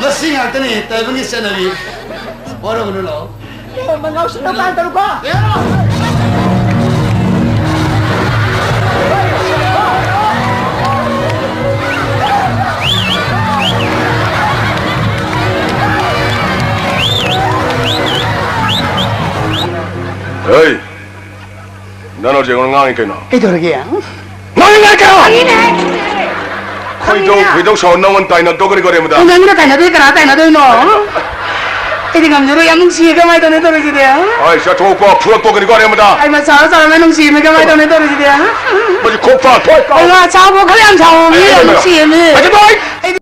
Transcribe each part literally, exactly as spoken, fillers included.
ꯃꯁꯤ ꯉꯥꯛꯇꯅꯤ ꯇꯥꯏꯕꯪꯒꯤ ꯆꯠꯅꯕꯤ꯫ ꯋꯥꯔꯧꯒꯅꯨ, ꯂꯥꯛꯑꯣ꯫ ꯃꯉꯥꯎꯁꯤꯡꯗꯣ ꯄꯥꯟ ꯇꯧꯔꯨꯀꯣ꯫ ꯍꯦ! ꯅꯪ ꯍꯧꯖꯤꯛ ꯑꯩꯉꯣꯟꯗ ꯉꯥꯡꯉꯤ ꯀꯩꯅꯣ? ꯀꯩꯗꯧꯔꯒꯦ? ꯉꯥꯡꯉꯤ ꯉꯥꯡꯉꯤ ꯀꯩꯅꯣ? ꯈꯪꯉꯤꯅꯦ꯫ ꯈꯣꯏꯗꯧ, ꯈꯪꯉꯤꯅꯦ꯫ ꯈꯣꯏꯗꯧ ꯁꯥꯎ ꯅꯪꯉꯣꯟꯗ ꯇꯥꯏꯅꯕꯗꯣ ꯀꯔꯤ ꯀꯔꯤ ꯑꯃꯗ? ꯅꯪꯒ ꯇꯥꯏꯅꯗꯣꯏ ꯀꯅꯥ ꯇꯥꯏꯅꯗꯣꯏꯅꯣ? ꯑꯩꯗꯤ ꯉꯝꯖꯔꯣꯏ, ꯌꯥꯝ ꯅꯨꯡꯁꯤꯌꯦ, ꯀꯃꯥꯏ ꯇꯧꯅꯤ ꯇꯧꯔꯤꯁꯤꯗꯤ? ꯍꯣꯏ, ꯆꯠꯊꯣꯛꯄ, ꯐꯨꯔꯛꯄ ꯀꯔꯤ ꯀꯔꯤ ꯑꯃꯗ? ꯑꯩ ꯃꯆꯥ ꯆꯥꯎꯔꯝꯃꯦ, ꯅꯨꯡꯁꯤꯌꯦ, ꯀꯃꯥꯏ ꯇꯧꯅꯤ ꯇꯧꯔꯤꯁꯤꯗꯤ? ꯃꯁꯤ ꯈꯣꯛ ꯐꯥ, ꯊꯣꯛ꯫ ꯑꯩ ꯃꯆꯥ ꯐꯥꯎ ꯈꯔ ꯌꯥꯝ ꯁꯥꯎꯔꯝꯃꯤ, ꯑꯩ ꯌꯥꯝ ꯅꯨꯡꯁꯤꯌꯦ ꯃꯤ꯫ ꯑꯩ ꯅꯨꯡꯁꯤꯌꯦ ꯃꯤ꯫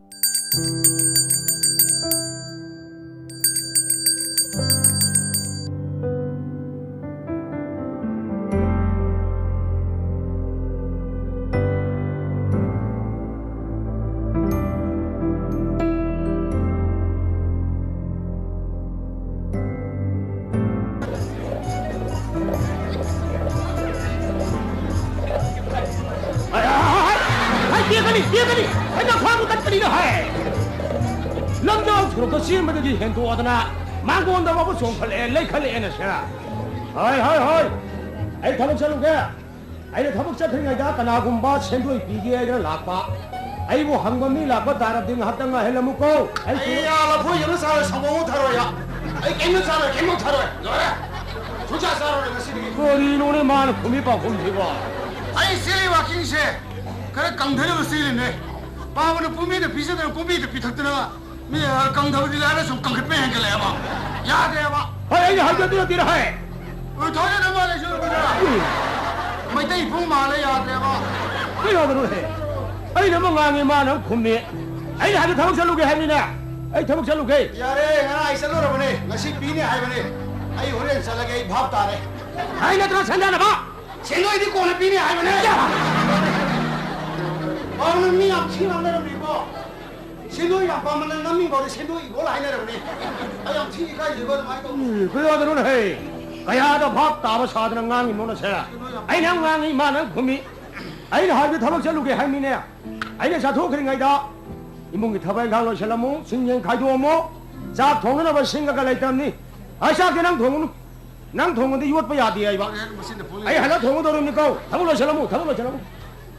ꯍꯥꯏ, ꯍꯥꯏ, ꯍꯥꯏ, ꯍꯥꯏ, ꯄꯤꯔꯛꯀꯅꯤ, ꯄꯤꯔꯛꯀꯅꯤ꯫ ꯍꯦꯛꯇ ꯈ꯭ꯋꯥꯡꯗꯨ ꯀꯠꯄꯅꯤꯅ ꯍꯥꯏ꯫ ꯂꯝꯖꯥꯎ ꯁꯣꯔꯣꯛꯇ ꯆꯦꯟꯕꯗꯒꯤ ꯍꯦꯟꯗꯣꯛꯑꯗꯅ ꯃꯥꯡꯒꯣꯟꯗ ꯐꯥꯎꯕ ꯆꯣꯡꯈꯠꯂꯛꯑꯦ, ꯂꯩꯈꯠꯂꯛꯑꯦꯅ ꯁꯦ꯫ ꯍꯣꯏ, ꯍꯣꯏ, ꯍꯣꯏ꯫ ꯑꯩ ꯊꯕꯛ ꯆꯠꯂꯨꯒꯦ꯫ ꯑꯩꯅ ꯊꯕꯛ ꯆꯠꯈ꯭ꯔꯤꯉꯩꯗ ꯀꯅꯥꯒꯨꯝꯕ ꯁꯦꯟꯗꯣꯏ ꯄꯤꯒꯦ ꯍꯥꯏꯗꯅ ꯂꯥꯛꯄ, ꯑꯩꯕꯨ ꯍꯪꯕ ꯃꯤ ꯂꯥꯛꯄ ꯇꯥꯔꯕꯗꯤ ꯉꯥꯏꯍꯥꯛꯇꯪ ꯉꯥꯏꯍꯜꯂꯝꯃꯨꯀꯣ꯫ ꯑꯩ ꯑꯩ ꯌꯥ ꯂꯐꯣꯏ ꯀꯩꯝꯇ ꯆꯥꯔꯣꯏ, ꯁꯪꯒꯣꯝ ꯑꯃ ꯊꯛꯑꯔꯣꯏ, ꯌꯥ꯫ ꯑꯩ ꯀꯩꯝꯇ ꯆꯥꯔꯣꯏ, ꯀꯩꯝꯇ ꯊꯛꯑꯔꯣꯏ꯫ ꯂꯣꯏꯔꯦ꯫ ꯁꯨꯡꯆꯥ ꯆꯥꯔꯔꯣꯏ ꯉꯁꯤꯗꯒꯤ꯫ ꯀꯔꯤꯅꯣꯅꯦ ꯃꯥꯅ ꯈꯨꯝꯃꯤ ꯄꯥꯎꯈꯨꯝꯁꯤꯕꯣ? ꯑꯩ ꯆꯦꯜꯂꯤ ꯋꯥꯛꯀꯤꯡꯁꯦ ꯈꯔ ꯀꯪꯊꯅꯕ ꯆꯦꯜꯂꯤꯅꯦ꯫ ꯄꯥꯕꯅ ꯄꯨꯡꯕꯤꯗ ꯄꯤꯖꯗꯅ ꯄꯨꯡꯕꯤꯗ ꯄꯤꯊꯛꯇꯅ ꯃꯤ, ꯑ, ꯀꯪꯊꯕꯗꯤ ꯂꯥꯏꯔ ꯁꯨꯝ ꯀꯪꯈꯠꯄ ꯍꯦꯟꯒꯠꯂꯛꯑꯦꯕ꯫ ꯌꯥꯗ꯭ꯔꯦꯕ꯫ ꯍꯣꯏ, ꯑꯩꯅ ꯍꯥꯏꯕꯗꯨ ꯅꯠꯇꯦꯅ ꯍꯥꯏ꯫ ꯎ, ꯊꯣꯛꯑꯦ ꯅꯪ ꯃꯥꯜꯂꯦ, ꯁꯤ ꯎꯕꯗ꯫ ꯎꯝ꯫ ꯃꯩꯇꯩ ꯏꯄꯨ ꯃꯥꯜꯂꯦ, ꯌꯥꯗ꯭ꯔꯦꯕ꯫ ꯀꯩꯅꯣꯗꯅꯣꯍꯦ? ꯑꯩꯅ ꯑꯃ ꯉꯥꯡꯉꯤ, ꯃꯥꯅ ꯑꯃ ꯈꯨꯝꯃꯤ꯫ ꯑꯩꯅ ꯍꯥꯏꯕ ꯊꯕꯛ ꯆꯠꯂꯨꯒꯦ ꯍꯥꯏꯕꯅꯤꯅꯦ꯫ ꯑꯩ ꯊꯕꯛ ꯆꯠꯂꯨꯒꯦ꯫ ꯌꯥꯔꯦ, ꯉꯔꯥꯡ ꯑꯩ ꯆꯠꯂꯨꯔꯕꯅꯦ꯫ ꯉꯁꯤ ꯄꯤꯅꯤ ꯍꯥꯏꯕꯅꯦ꯫ ꯑꯩ ꯍꯣꯔꯦꯟ ꯆꯠꯂꯒꯦ, ꯑꯩ ꯚꯥꯞ ꯇꯥꯔꯦ꯫ ꯑꯩ ꯅꯠꯇ꯭ꯔꯣ ꯁꯟꯗꯥꯅꯕ? ꯁꯦꯟꯗꯣꯏꯗꯤ ꯀꯣꯟꯅ ꯄꯤꯅꯤ ꯍꯥꯏꯕꯅꯦ꯫ ꯄꯥꯎ ꯅꯪ ꯃꯤ ꯌꯥꯝ ꯊꯤ ꯉꯥꯡꯅꯔꯝꯃꯤꯀꯣ꯫ ꯁꯦꯟꯗꯣꯏ ꯌꯥꯝ ꯄꯥꯝꯃꯟꯗꯅ ꯅꯝꯃꯤ ꯐꯥꯎꯗꯤ ꯁꯦꯟꯗꯣꯏ ꯏꯕꯣꯜ ꯍꯥꯏꯅꯔꯕꯅꯦ꯫ ꯑꯩ ꯌꯥꯝ ꯊꯤ ꯏꯀꯥꯏꯖꯩꯀꯣ ꯑꯗꯨꯃꯥꯏꯅ ꯇꯧꯕ꯫ ꯎꯝ, ꯀꯌꯥꯗꯅꯣꯅꯦ ꯍꯦ? ꯀꯌꯥꯗ ꯚꯥꯞ ꯇꯥꯕ ꯁꯥꯗꯅ ꯉꯥꯡꯉꯤꯅꯣ ꯅꯁꯦ? ꯑꯩꯅ ꯑꯃ ꯉꯥꯡꯉꯤ, ꯃꯥꯅ ꯑꯃ ꯈꯨꯝꯃꯤ꯫ ꯑꯩꯅ ꯍꯥꯏꯕꯗꯤ ꯊꯕꯛ ꯆꯠꯂꯨꯒꯦ ꯍꯥꯏꯕꯅꯤꯅꯦ꯫ ꯑꯩꯅ ꯆꯠꯊꯣꯛꯈ꯭ꯔꯤꯉꯩꯗ ꯏꯃꯨꯡꯒꯤ ꯊꯕꯛ ꯏꯪꯈꯥꯡ ꯂꯣꯏꯁꯤꯜꯂꯝꯃꯨ, ꯁꯤꯡ ꯌꯦꯟ ꯈꯥꯏꯗꯣꯛꯑꯝꯃꯨ꯫ ꯆꯥꯛ ꯊꯣꯡꯅꯅꯕ ꯁꯤꯡꯒ ꯂꯩꯇꯕꯅꯤ꯫ ꯑꯩ ꯆꯥꯛꯇꯤ ꯅꯪ ꯊꯣꯡꯉꯨꯅꯨ꯫ ꯅꯪ ꯊꯣꯡꯉꯗꯤ ꯌꯣꯠꯄ ꯌꯥꯗꯦ ꯍꯥꯏꯕ꯫ ꯍꯣꯔꯦꯟ ꯃꯁꯤꯅ ꯄꯨꯜꯂꯤ꯫ ꯑꯩ ꯍꯜꯂꯛ ꯊꯣꯡꯉꯗꯧꯔꯤꯕꯅꯤꯀꯣ꯫ ꯊꯕꯛ ꯂꯣꯏꯁꯤꯜꯂꯝꯃꯨ, ꯊꯕꯛ ꯂꯣꯏꯁꯤꯜꯂꯝꯃꯨ꯫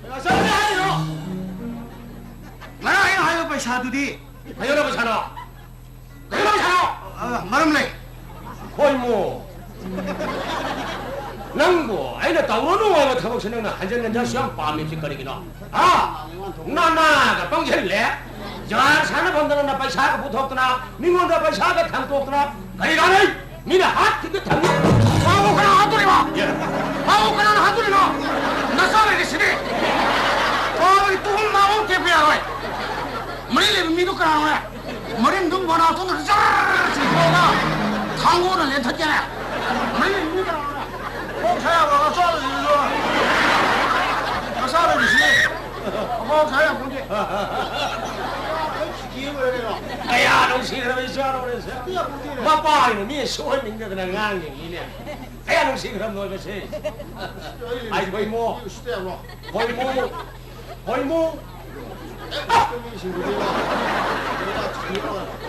ꯉꯁꯥꯏ ꯍꯥꯏꯔꯤꯔꯣ? ꯉꯔꯥꯡ ꯑꯩꯅ ꯍꯥꯏꯕ ꯄꯩꯁꯥꯗꯨꯗꯤ? ꯀꯩꯗꯧꯅꯕ ꯄꯩꯁꯥꯅꯣ? ꯀꯩꯗꯧꯅꯕ ꯄꯩꯁꯥꯅꯣ? ꯑ, ꯃꯔꯝ ꯂꯩ꯫ ꯍꯣꯏꯃꯣ꯫ ꯅꯪꯕꯨ ꯑꯩꯅ ꯇꯧꯔꯅꯨ ꯍꯥꯏꯕ ꯊꯕꯛꯁꯦ ꯅꯪꯅ ꯍꯟꯖꯟ ꯍꯟꯖꯟ ꯁꯨ ꯌꯥꯝ ꯄꯥꯝꯃꯤꯁꯤ ꯀꯔꯤꯒꯤꯅꯣ? ꯍꯥ? ꯅꯅꯥꯒ ꯄꯪꯁꯤꯜꯂꯦ꯫ ꯖꯥꯔ ꯁꯥꯟꯅꯐꯝꯗ ꯅꯪꯅ ꯄꯩꯁꯥꯒ ꯄꯨꯊꯣꯛꯇꯅ, ꯃꯤꯉꯣꯟꯗ ꯄꯩꯁꯥꯒ ꯊꯝꯗꯣꯛꯇꯅ, ꯀꯔꯤ ꯀꯥꯟꯅꯩ? ꯃꯤꯅ ꯍꯥꯠꯈꯤꯕꯗ ꯊꯝꯃꯤ꯫ ꯃꯥꯕꯨ ꯀꯅꯥ ꯍꯥꯠꯇꯣꯔꯤꯕ? ꯑꯦ꯫ ꯃꯥꯕꯨ ꯀꯅꯥꯅ ꯍꯥꯠꯇꯣꯔꯤꯅꯣ? ꯅꯆꯥ ꯂꯩꯔꯤꯁꯤꯗꯤ꯫ ꯃꯥꯕꯨꯒꯤ ꯇꯨꯍꯨꯝ ꯃꯥꯕꯨ ꯇꯦꯛꯄ ꯌꯥꯔꯣꯏ꯫ ꯃꯔꯤ ꯂꯩꯕ ꯃꯤꯗꯨ ꯀꯅꯥꯅꯣꯅꯦ? ꯃꯔꯤꯟꯗꯨ ꯃꯅꯥꯇꯣꯟꯗ ꯖꯔ ꯆꯤꯡꯊꯣꯛꯑꯒ ꯊꯥꯡꯒꯣꯜꯅ ꯂꯦꯟꯊꯠꯀꯦꯅꯦ꯫ ꯃꯔꯤ ꯂꯩꯕ ꯃꯤ ꯀꯅꯥꯅꯣꯅꯦ? ꯀꯣꯛ ꯁꯥ ꯌꯥꯕ꯭ꯔꯣ? ꯅꯆꯥ ꯂꯩꯔꯤꯁꯤꯗꯤ꯫ ꯅꯆꯥ ꯂꯩꯔꯤꯁꯤꯗꯤ꯫ ꯀꯣꯛ ꯁꯥ ꯌꯥꯄꯣꯟꯇꯦ꯫ ꯀꯌꯥ ꯅꯨꯡꯁꯤꯈ꯭ꯔꯕ ꯏꯆꯥꯅꯣꯅꯦ ꯁꯦ꯫ ꯃꯄꯥ ꯑꯣꯏꯅ ꯃꯤ ꯁꯣꯛꯍꯟꯅꯤꯡꯗꯗꯅ ꯉꯥꯡꯉꯤꯅꯤꯅꯦ꯫ ꯀꯌꯥ ꯅꯨꯡꯁꯤꯈ꯭ꯔꯕꯅꯣ ꯃꯁꯦ꯫ ꯑꯩ ꯍꯣꯏꯃꯣ꯫ ꯍꯣꯏꯃꯣ꯫ ꯍꯣꯏꯃꯣ꯫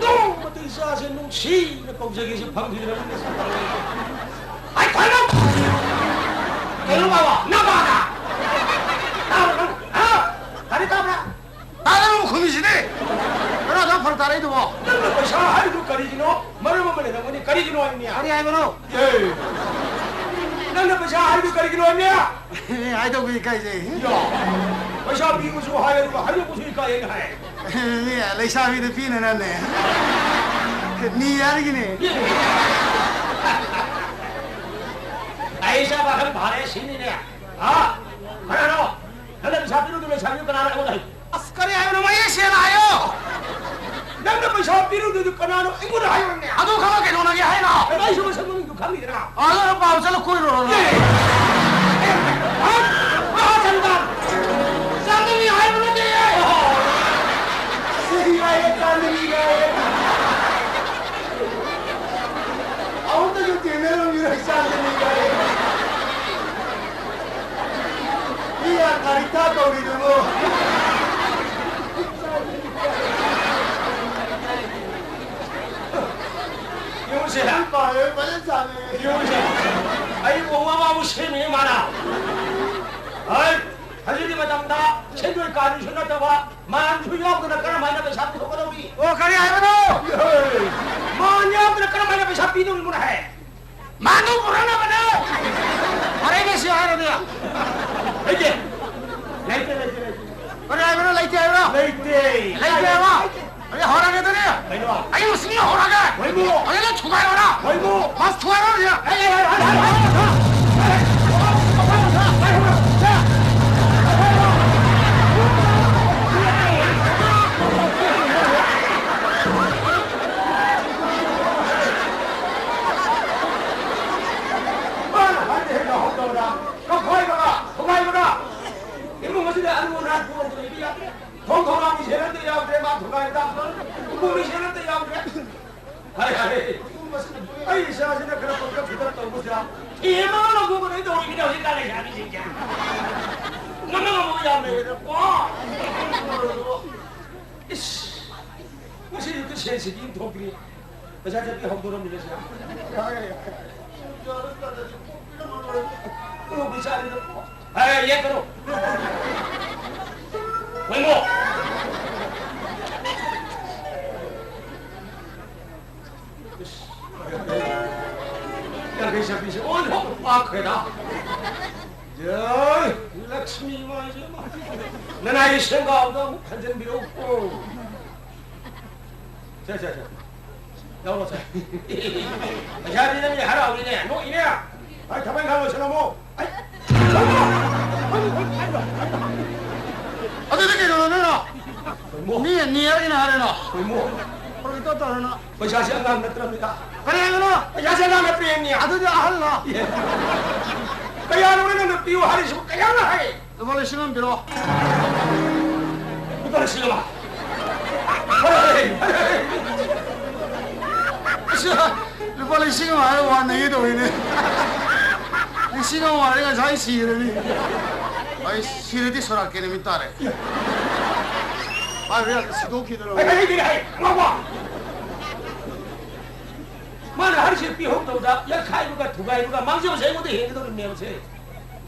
ꯅꯣꯡꯃꯇ ꯏꯆꯥꯁꯦ ꯅꯨꯡꯁꯤꯅ ꯀꯧꯖꯒꯦꯁꯦ ꯐꯪꯈꯤꯗ꯭ꯔꯕꯅꯤꯅꯦ꯫ ꯑꯩ ꯈ꯭ꯋꯥꯏꯗꯧ ꯀꯩꯅꯣ ꯕꯥꯕꯥ? ꯅꯄꯥꯗ? ꯇꯥꯕ꯭ꯔꯥ ꯅꯪ? ꯍꯥ? ꯀꯔꯤ ꯇꯥꯕ꯭ꯔꯥ? ꯇꯥꯗꯅ ꯑꯃꯨꯛ ꯈꯨꯝꯃꯤꯁꯤꯗꯤ? ꯀꯅꯥꯗ ꯐꯔꯛ ꯇꯥꯔꯛꯏꯗꯨꯕꯣ? ꯅꯪꯅ ꯄꯩꯁꯥ ꯍꯥꯏꯔꯤꯗꯨ ꯀꯔꯤꯒꯤꯅꯣ? ꯃꯔꯝ ꯑꯃ ꯂꯩꯔꯝꯒꯅꯤ꯫ ꯀꯔꯤꯒꯤꯅꯣ ꯍꯥꯏꯕꯅꯤ? ꯀꯔꯤ ꯍꯥꯏꯕꯅꯣ? ꯑꯦ, ꯅꯪꯅ ꯄꯩꯁꯥ ꯍꯥꯏꯔꯤꯗꯨ ꯀꯔꯤꯒꯤꯅꯣ ꯍꯥꯏꯕꯅꯤ? ꯑꯦ, ꯍꯥꯏꯗꯧꯕ ꯏꯀꯥꯏꯖꯩ꯫ ꯌꯥ, ꯄꯩꯁꯥ ꯄꯤꯕꯁꯨ ꯍꯥꯏ, ꯑꯗꯨꯒ ꯍꯥꯏꯗꯣꯛꯄꯁꯨ ꯏꯀꯥꯏ ꯍꯥꯏꯅ ꯍꯥꯏ꯫ ꯑꯦ, ꯃꯤ ꯂꯩꯁꯥꯕꯤꯗ ꯄꯤꯅꯅꯕꯅꯦ꯫ ꯃꯤ ꯌꯥꯔꯤꯒꯤꯅꯦ꯫ ꯑꯩ ꯏꯆꯥ ꯄꯥꯈꯪ ꯐꯥꯔꯦ ꯁꯤꯅꯤꯅꯦ꯫ ꯍꯥ? ꯀꯅꯥꯅꯣ? ꯅꯪꯅ ꯄꯩꯁꯥ ꯄꯤꯔꯨꯗꯨ ꯂꯩꯁꯥꯕꯤꯗꯨ ꯀꯅꯥꯅꯣ ꯑꯩꯉꯣꯟꯗ ꯍꯥꯏꯌꯨ꯫ ꯑꯁ, ꯀꯔꯤ ꯍꯥꯏꯕꯅꯣ? ꯃꯌꯦꯛ ꯁꯦꯡꯅ ꯍꯥꯏꯌꯣ꯫ ꯅꯪꯅ ꯄꯩꯁꯥ ꯄꯤꯔꯨꯗꯨꯗꯨ ꯀꯅꯥꯅꯣ? ꯑꯩꯉꯣꯟꯗ ꯍꯥꯏꯌꯨꯅꯦ꯫ ꯑꯗꯨ ꯈꯪꯉ ꯀꯩꯗꯧꯅꯒꯦ ꯍꯥꯏꯅꯣ? ꯑꯩꯁꯨ ꯃꯁꯛ ꯃꯃꯤꯡꯗꯨ ꯈꯪꯉꯤꯗꯅ꯫ ꯑꯗꯨꯅ ꯄꯥꯎ ꯆꯠꯂ ꯀꯣꯏꯔꯨꯔꯣ꯫ ꯑꯦ! ꯑꯦ! ꯍꯥ? ꯆꯥꯟꯗꯅꯤ ꯍꯥꯏꯕ ꯅꯠꯇꯦ꯫ ꯁꯤ ꯍꯥꯏꯌꯦ, ꯆꯥꯟꯗꯅꯤ ꯍꯥꯏꯌꯦ꯫ ꯑꯃꯨꯛꯇꯁꯨ ꯊꯦꯡꯅꯔꯝꯈꯤꯔꯣꯏ ꯆꯥꯟꯗꯅꯤ ꯍꯥꯏꯌꯦ꯫ ꯃꯤ ꯌꯥꯝ ꯀꯥꯔꯤ ꯊꯥ ꯇꯧꯔꯤꯗꯨꯕꯨ꯫ ꯁꯦ꯫ ꯅꯪ ꯄꯥꯏꯔꯦ, ꯐꯖꯅ ꯆꯥꯅꯩ꯫ ꯌꯦꯡꯉꯨꯁꯦ꯫ ꯑꯩ ꯎꯍꯧ ꯑꯃꯕꯨ ꯁꯦꯝꯃꯤꯅꯦ ꯃꯥꯅ꯫ ꯍꯣꯏ, ꯍꯧꯖꯤꯛꯀꯤ ꯃꯇꯝꯗ ꯁꯦꯟꯗꯣꯏ ꯀꯥꯟꯅꯤꯁꯨ ꯅꯠꯇꯕ, ꯃꯥꯟꯁꯨ ꯌꯥꯎꯗꯅ ꯀꯔꯝ ꯍꯥꯏꯅ ꯄꯩꯁꯥ ꯄꯨꯊꯣꯛꯀꯗꯧꯔꯤ? ꯑꯣ, ꯀꯔꯤ ꯍꯥꯏꯕꯅꯣ? ꯃꯥꯟ ꯌꯥꯎꯗꯅ ꯀꯔꯝ ꯍꯥꯏꯅ ꯄꯩꯁꯥ ꯄꯤꯗꯧꯔꯤꯕꯅꯣ ꯍꯥꯏ? ꯃꯥꯟꯗꯨ ꯄꯨꯔꯛꯅꯕꯅꯦ! ꯐꯔꯦꯅꯦ, ꯁꯤ ꯍꯥꯏꯔꯗꯤ꯫ ꯂꯩꯇꯦ꯫ ꯂꯩꯇꯦ, ꯂꯩꯇꯦ, ꯂꯩꯇꯦ꯫ ꯀꯔꯤ ꯍꯥꯏꯕꯅꯣ? ꯂꯩꯇꯦ ꯍꯥꯏꯕ꯭ꯔꯣ? ꯂꯩꯇꯦ꯫ ꯂꯩꯇꯦ ꯍꯥꯏꯕ? ꯑꯩ ꯍꯧꯔꯒꯦ ꯑꯗꯨꯗꯤ꯫ ꯀꯩꯅꯣ? ꯑꯩ ꯃꯁꯤꯡ ꯍꯧꯔꯒꯦ꯫ ꯍꯣꯏꯕꯨ꯫ ꯑꯗꯨꯗꯤ ꯊꯨꯒꯥꯏꯔꯣꯔꯥ? ꯍꯣꯏꯕꯨ꯫ ꯃꯥꯁ ꯊꯨꯒꯥꯏꯔꯣ ꯍꯧꯖꯤꯛ꯫ ꯑꯩ, ꯑꯩ, ꯑꯩ, ꯑꯩ, ꯑꯩ, ꯑꯩ, ꯑꯩ, ꯑꯩ, ꯑꯩ, ꯑꯩ, ꯃꯥꯅ ꯍꯥꯏꯗꯤ ꯍꯦꯛ ꯌꯥꯍꯧꯗꯕꯗ ꯀꯞꯈꯥꯏꯕꯒ ꯊꯨꯒꯥꯏꯕꯒ ꯏꯃꯨꯡ ꯑꯁꯤꯗ ꯑꯔꯨ ꯑꯅꯥꯏ ꯄꯨꯔꯛꯇ꯭ꯔꯦ ꯏꯕꯤꯌꯥ꯫ ꯊꯣꯡ ꯊꯣꯡꯅꯥꯎ ꯃꯤꯁꯦꯟ ꯑꯝꯇ ꯌꯥꯎꯗ꯭ꯔꯦ ꯃꯥ ꯊꯨꯒꯥꯏꯕꯗ꯫ ꯎꯄꯨ ꯃꯤꯁꯦꯟ ꯑꯝꯇ ꯌꯥꯎꯗ꯭ꯔꯦ꯫ ꯍꯥꯏ, ꯍꯥꯏ꯫ ꯑꯩ ꯏꯆꯥꯁꯤꯅ ꯈꯔ ꯄꯪꯀꯞ ꯁꯤꯀꯞ ꯇꯧꯕꯁꯤꯗ ꯊꯦꯝꯃꯒ ꯂꯧꯊꯣꯛꯀꯗꯣꯏ ꯇꯧꯔꯤꯃꯤꯅꯦ ꯍꯧꯖꯤꯛꯀꯥꯟ ꯂꯩꯁꯥꯕꯤꯁꯤꯡꯁꯦ꯫ ꯉꯝꯅ ꯉꯝꯃꯒ ꯌꯥꯝ ꯂꯩꯔꯦꯗꯀꯣ꯫ ꯏꯁ! ꯉꯁꯤ ꯑꯌꯨꯛꯇ ꯁꯦꯟ ꯁꯤꯀꯤ ꯑꯃ ꯊꯣꯛꯇ꯭ꯔꯤ꯫ ꯄꯩꯁꯥ ꯆꯠꯄꯤ ꯍꯧꯗꯣꯔꯝꯃꯤꯅꯦ ꯁꯤꯗ꯫ ꯌꯥꯔꯦ, ꯌꯥꯔꯦ꯫ ꯄꯨꯔꯛꯄ ꯆꯥꯔꯤꯗ꯫ ꯍꯦ, ꯌꯦꯠꯀꯅꯨ꯫ ꯍꯣꯏꯃꯣ꯫ ꯌꯥꯡꯈꯩ ꯆꯠꯄꯤꯁꯦ ꯑꯣꯟꯊꯣꯛꯅ ꯄꯥꯛꯈ꯭ꯔꯦꯗ꯫ ꯖꯩ ꯂꯛꯁꯃꯤ ꯏꯃꯥ ꯏꯕꯦꯝꯃ꯫ ꯅꯅꯥꯏꯒꯤ ꯁꯦꯟꯒꯥꯎꯗ ꯑꯃꯨꯛ ꯍꯟꯖꯤꯟꯕꯤꯔꯛꯎꯀꯣ꯫ ꯁꯦ, ꯁꯦ, ꯁꯦ꯫ ꯂꯧꯔꯣ, ꯁꯦ꯫ ꯄꯩꯁꯥꯗꯤ ꯅꯪꯒꯤ ꯍꯔꯥꯎꯔꯤꯅꯦ, ꯅꯣꯛꯏꯅꯦ꯫ ꯍꯣꯏ, ꯊꯕꯛ ꯏꯪꯈꯥꯡ ꯂꯣꯏꯁꯤꯜꯂꯝꯃꯣ꯫ ꯑꯩ, ꯑꯗꯨꯗꯤ ꯀꯩꯅꯣ ꯅꯪꯅ? ꯀꯩꯅꯣ? ꯃꯤ ꯅꯦꯔꯒꯤꯅ ꯍꯥꯏꯔꯦꯅ꯫ ꯀꯩꯅꯣ? ꯍꯧꯖꯤꯛꯇ ꯇꯧꯔꯅ꯫ ꯄꯩꯁꯥꯁꯦ ꯑꯉꯥꯡ ꯅꯠꯇ꯭ꯔꯕꯅꯤꯗ꯫ ꯀꯔꯤ ꯍꯥꯏꯕꯅꯣ? ꯄꯩꯁꯥꯁꯦ ꯑꯉꯥꯡ ꯅꯠꯇ꯭ꯔꯦ ꯍꯥꯏꯕꯅꯤ꯫ ꯑꯗꯨꯗꯤ ꯑꯍꯜꯂꯣ? ꯑꯦ꯫ ꯀꯌꯥꯅꯣ ꯅꯪꯅ ꯄꯤꯌꯨ ꯍꯥꯏꯔꯤꯁꯤꯕꯨ? ꯀꯌꯥꯅꯣ ꯍꯥꯏ? ꯂꯨꯄꯥ ꯂꯤꯁꯤꯡ ꯑꯃ ꯄꯤꯔꯣ꯫ ꯂꯨꯄꯥ ꯂꯤꯁꯤꯡ ꯑꯃ? ꯍꯣꯏ, ꯍꯣꯏ, ꯍꯣꯏ꯫ ꯑꯁ, ꯂꯨꯄꯥ ꯂꯤꯁꯤꯡ ꯑꯃ ꯍꯥꯏꯔ ꯋꯥ ꯅꯩꯒꯦ ꯇꯧꯔꯤꯅꯦ꯫ ꯂꯤꯁꯤꯡ ꯑꯃ ꯍꯥꯏꯔ ꯉꯁꯥꯏ ꯁꯤꯔꯅꯤ꯫ ꯑꯩ ꯁꯤꯔꯗꯤ ꯁꯣꯔꯥꯠꯀꯤ ꯅꯨꯃꯤꯠ ꯇꯥꯔꯦ꯫ ꯄꯥꯏꯕ ꯌꯥꯗꯦ, ꯁꯤꯗꯣꯛꯈꯤꯗꯅ꯫ ꯍꯩ, ꯍꯩ, ꯍꯩ, ꯍꯩ, ꯉꯥꯎꯕ! ꯃꯥꯅ ꯍꯥꯏꯔꯤꯁꯦ ꯄꯤꯍꯧꯗꯕꯗ ꯌꯥꯈꯥꯏꯕꯒ ꯊꯨꯒꯥꯏꯕꯒ ꯃꯥꯡꯖꯕꯁꯦ ꯑꯩꯉꯣꯟꯗ ꯍꯦꯟꯒꯗꯧꯔꯤꯕꯅꯦꯕꯁꯦ꯫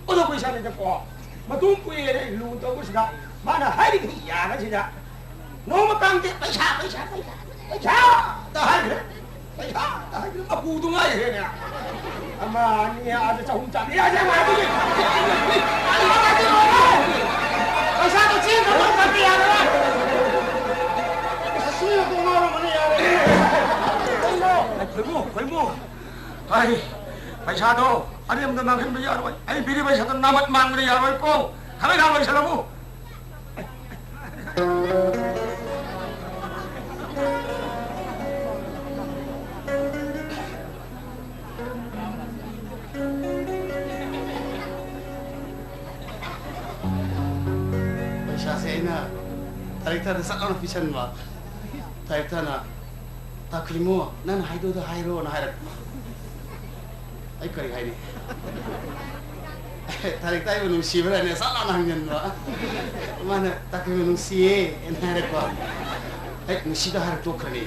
ꯑꯗꯣ ꯑꯩꯈꯣꯏ ꯏꯁꯥꯅꯗꯀꯣ ꯃꯇꯨꯡ ꯀꯨꯏꯔꯦꯅ ꯂꯨ ꯇꯧꯕꯁꯤꯗ ꯃꯥꯅ ꯍꯥꯏꯔꯤꯕ ꯌꯥꯒꯁꯤꯗ ꯅꯣꯡꯃ ꯀꯥꯡꯗꯦ ꯄꯩꯁꯥ, ꯄꯩꯁꯥ, ꯄꯩꯁꯥ, ꯄꯩꯁꯥ ꯇ ꯍꯥꯏꯈ꯭ꯔꯦ꯫ ꯄꯩꯁꯥ ꯇ ꯍꯥꯏꯈ꯭ꯔꯦ꯫ ꯃꯀꯨꯗꯨ ꯉꯥꯏꯈ꯭ꯔꯦꯅꯦ꯫ ꯑꯃ, ꯑꯅꯤ, ꯑꯥꯗ ꯆꯍꯨꯝ ꯆꯥꯝꯃꯔꯤ ꯍꯥꯏꯁꯦ ꯃꯥꯗꯨꯒꯤ꯫ ꯄꯩꯁꯥꯗꯣ ꯆꯦꯟ ꯈꯛꯇ ꯆꯠꯄ ꯌꯥꯔꯔꯣꯏ꯫ ꯄꯩꯁꯥ ꯁꯨꯏꯅ ꯇꯣꯡꯉꯛꯑꯕꯅꯤ ꯌꯥꯔꯦ꯫ ꯀꯩꯅꯣ? ꯈꯣꯏꯃꯨ, ꯈꯣꯏꯃꯨ꯫ ꯑꯩ ꯄꯩꯁꯥꯗꯣ ꯑꯔꯦꯝꯕꯗ ꯃꯥꯡꯍꯟꯕ ꯌꯥꯔꯣꯏ꯫ ꯑꯩ ꯄꯤꯔꯤꯕ ꯄꯩꯁꯥꯗꯣ ꯅꯥꯃꯠ ꯃꯥꯡꯕꯗ ꯌꯥꯔꯣꯏꯀꯣ꯫ ꯊꯕꯛ ꯏꯪꯈꯥꯡ ꯂꯣꯏꯁꯤꯜꯂꯝꯃꯨ꯫ ꯄꯩꯁꯥꯁꯦ ꯑꯩꯅ ꯗꯥꯏꯔꯦꯛꯇꯔꯗ ꯁꯠ ꯂꯥꯎꯅ ꯄꯤꯁꯟꯕ꯫ ꯗꯥꯏꯔꯦꯛꯇꯔꯅ, "ꯇꯥꯈ꯭ꯔꯤꯃꯣ, ꯅꯪꯅ ꯍꯥꯏꯗꯣꯏꯗꯣ ꯍꯥꯏꯔꯣꯅ" ꯍꯥꯏꯔꯛꯄ꯫ ꯑꯩ ꯀꯔꯤ ꯍꯥꯏꯅꯤ? ꯗꯥꯏꯔꯦꯛꯇꯔ ꯑꯩꯕꯨ ꯅꯨꯡꯁꯤꯕ꯭ꯔꯥꯅꯦ ꯁꯠ ꯂꯥꯎꯅ ꯍꯪꯖꯟꯕ꯫ ꯃꯥꯅ, "ꯇꯥꯈ꯭ꯔꯤꯃꯣ ꯅꯨꯡꯁꯤꯌꯦ" ꯍꯥꯏꯅ ꯍꯥꯏꯔꯛꯄ꯫ ꯑꯩ ꯅꯨꯡꯁꯤꯗ ꯍꯥꯏꯔ ꯇꯣꯛꯈ꯭ꯔꯅꯤ꯫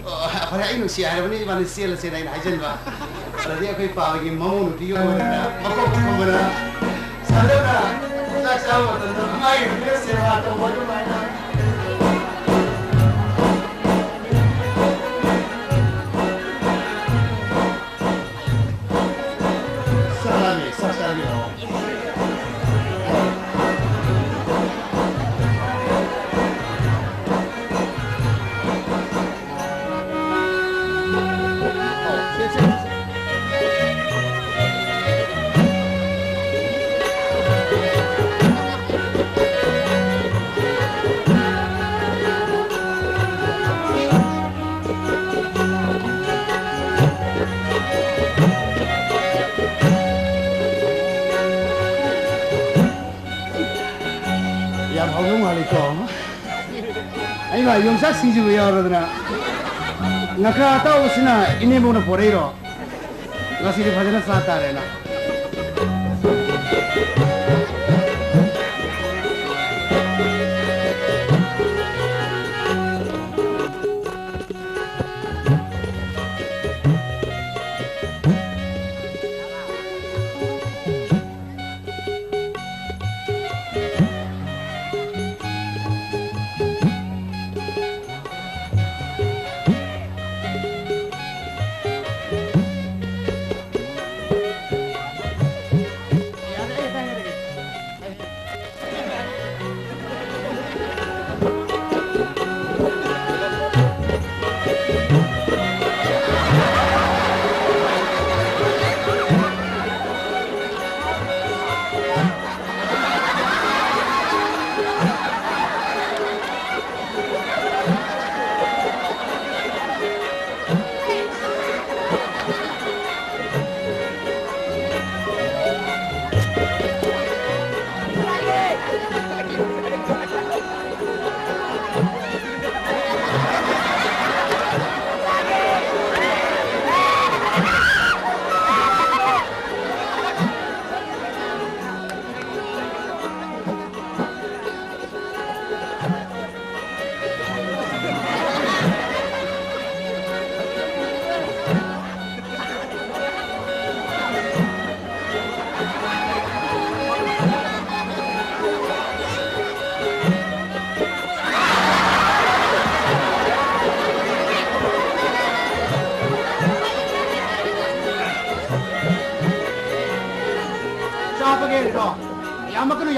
ꯑꯣ, ꯐꯔꯦ, ꯑꯩ ꯅꯨꯡꯁꯤ ꯍꯥꯏꯔꯕꯅꯤ, ꯏꯕꯥꯅꯤ ꯆꯦꯜꯂꯁꯦꯅ ꯑꯩꯅ ꯍꯥꯏꯖꯟꯕ꯫ ꯑꯗꯨꯗꯤ ꯑꯩꯈꯣꯏ ꯄꯥꯕꯒꯤ ꯃꯃꯧ ꯅꯨꯄꯤꯒ ꯑꯣꯏꯔꯗꯅ ꯃꯀꯣꯛ ꯈꯨꯝꯕꯗ ꯁꯥꯟꯅꯅ ꯆꯥꯛ ꯆꯥꯕ ꯃꯇꯝꯗ ꯃꯥꯒꯤ ꯅꯨꯄꯤꯅ ꯁꯦꯕꯥ ꯇꯧꯕ ꯑꯗꯨꯃꯥꯏꯅ꯫ ꯆꯥꯔꯃꯤ, ꯆꯥꯛ ꯆꯥꯔꯃꯤ ꯂꯥꯛꯑꯣ꯫ ꯌꯥꯝ ꯍꯥꯎꯗꯧ ꯃꯥꯜꯂꯤꯀꯣ꯫ ꯑꯩꯃ ꯌꯣꯡꯆꯥꯛ ꯁꯤꯡꯖꯨꯒ ꯌꯥꯎꯔꯗꯅ꯫ ꯉꯀ꯭ꯔꯥ ꯑꯇꯥꯎꯕꯁꯤꯅ ꯏꯅꯦꯝꯕꯣꯛꯅ ꯄꯣꯔꯛꯏꯔꯣ? ꯉꯁꯤꯗꯤ ꯐꯖꯅ ꯆꯥ ꯇꯥꯔꯦꯅ꯫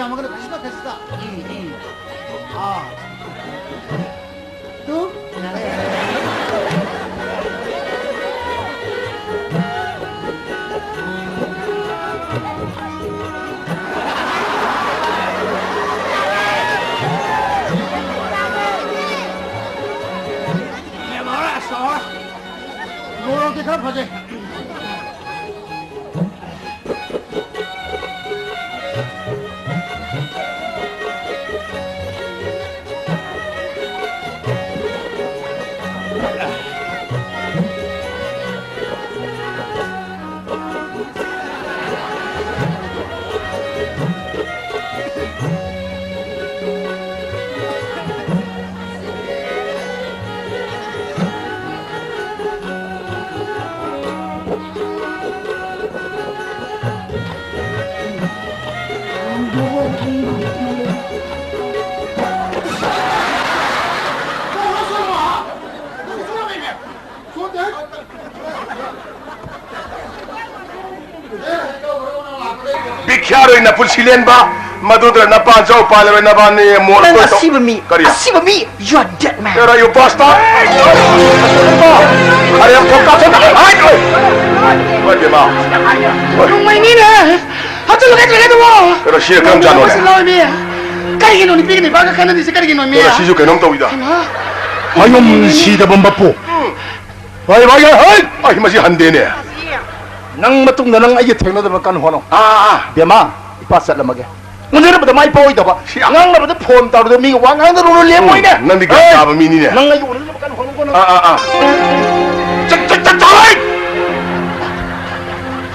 ꯌꯥꯝꯃꯒꯅ ꯈꯖꯤꯛꯇ, ꯈꯖꯤꯛꯇ꯫ ꯎꯝ, ꯎꯝ꯫ ꯑꯥ꯫ ꯇꯨ꯫ ꯃꯣꯔꯣꯛꯇꯤ ꯈꯔ ꯐꯖꯩ꯫ ꯕꯤꯈ꯭ꯌꯥꯔꯣꯏ ꯅꯄꯨꯟꯁꯤ ꯂꯦꯟꯕ, ꯃꯗꯨꯗ ꯅꯄꯥ ꯖꯧ ꯄꯥꯜꯂꯔꯣꯏ ꯅꯕꯥꯅꯤ ꯃꯣꯔ ꯅꯪ ꯀꯣꯏ ꯇꯧ-, ꯑꯁꯤꯕ ꯃꯤ, ꯀꯔꯤ? ꯑꯁꯤꯕ ꯃꯤ, you are dead man. Where are you, bastard? ꯑꯔꯦ, ꯐꯣꯟ ꯀꯥꯞꯊꯣꯛ-, ꯍꯥꯏ, ꯍꯣꯏ꯫ ꯍꯣꯏ, ꯕꯦꯝꯃ꯫ ꯍꯣꯏ꯫ ꯅꯣꯡꯃꯩꯅꯤꯅꯦ꯫ ꯍꯥꯠꯆꯜꯂꯒꯦ, ꯍꯥꯠꯆꯜꯂꯒꯦ ꯑꯗꯨꯕꯨ꯫ ꯀꯩꯅꯣ, ꯁꯤ ꯀꯔꯝ ꯆꯥꯅꯣꯅꯦ? ꯅꯣꯡꯃꯩꯁꯤ ꯂꯧꯔꯃꯤ꯫ ꯀꯔꯤꯒꯤꯅꯣ ꯅꯨꯄꯤꯒ ꯅꯨꯄꯥꯒ ꯈꯠꯅꯔꯤꯁꯦ? ꯀꯔꯤꯒꯤꯅꯣ, ꯃꯤ? ꯀꯩꯅꯣ, ꯁꯤꯁꯨ ꯀꯩꯅꯣꯝ ꯇꯧꯏꯗ꯫ ꯍꯩꯃꯥ꯫ ꯃꯌꯨꯝ ꯁꯤꯗꯕ ꯃꯄꯨ꯫ ꯍꯣꯏ, ꯍꯣꯏ, ꯍꯣꯏ, ꯍꯣꯏ! ꯑꯩ ꯃꯁꯤ ꯍꯟꯗꯦꯅꯦ꯫ ꯅꯪ ꯃꯇꯨꯡꯗ ꯅꯪ ꯑꯩꯒ ꯊꯦꯡꯅꯗꯕ ꯀꯟꯅ ꯍꯣꯠꯅꯧ꯫ ꯑꯥ, ꯑꯥ, ꯑꯥ꯫ ꯕꯦꯃꯥ, ꯏꯄꯥ ꯆꯠꯂꯝꯃꯒꯦ꯫ ꯎꯅꯔꯕꯗ ꯃꯥꯏ ꯄꯥꯛꯑꯣꯏꯗꯕ꯫ ꯁꯤ ꯉꯥꯡꯅꯕꯗ ꯐꯣꯟ ꯇꯧꯔꯗ ꯃꯤꯒ ꯋꯥ ꯉꯥꯡꯅꯔꯨꯅꯨ, ꯂꯦꯝꯃꯣꯏꯅꯦ꯫ ꯎꯝ, ꯅꯪꯗꯤ ꯒ꯭ꯌꯥꯟ ꯇꯥꯕ ꯃꯤꯅꯤꯅꯦ꯫ ꯅꯪ ꯑꯩꯒ ꯎꯅꯗꯅꯕ ꯀꯟꯅ ꯍꯣꯠꯅꯧꯀꯣ ꯅꯪ꯫ ꯑꯥ, ꯑꯥ, ꯑꯥ꯫ ꯆꯠ, ꯆꯠ, ꯆꯠ, ꯆꯠ!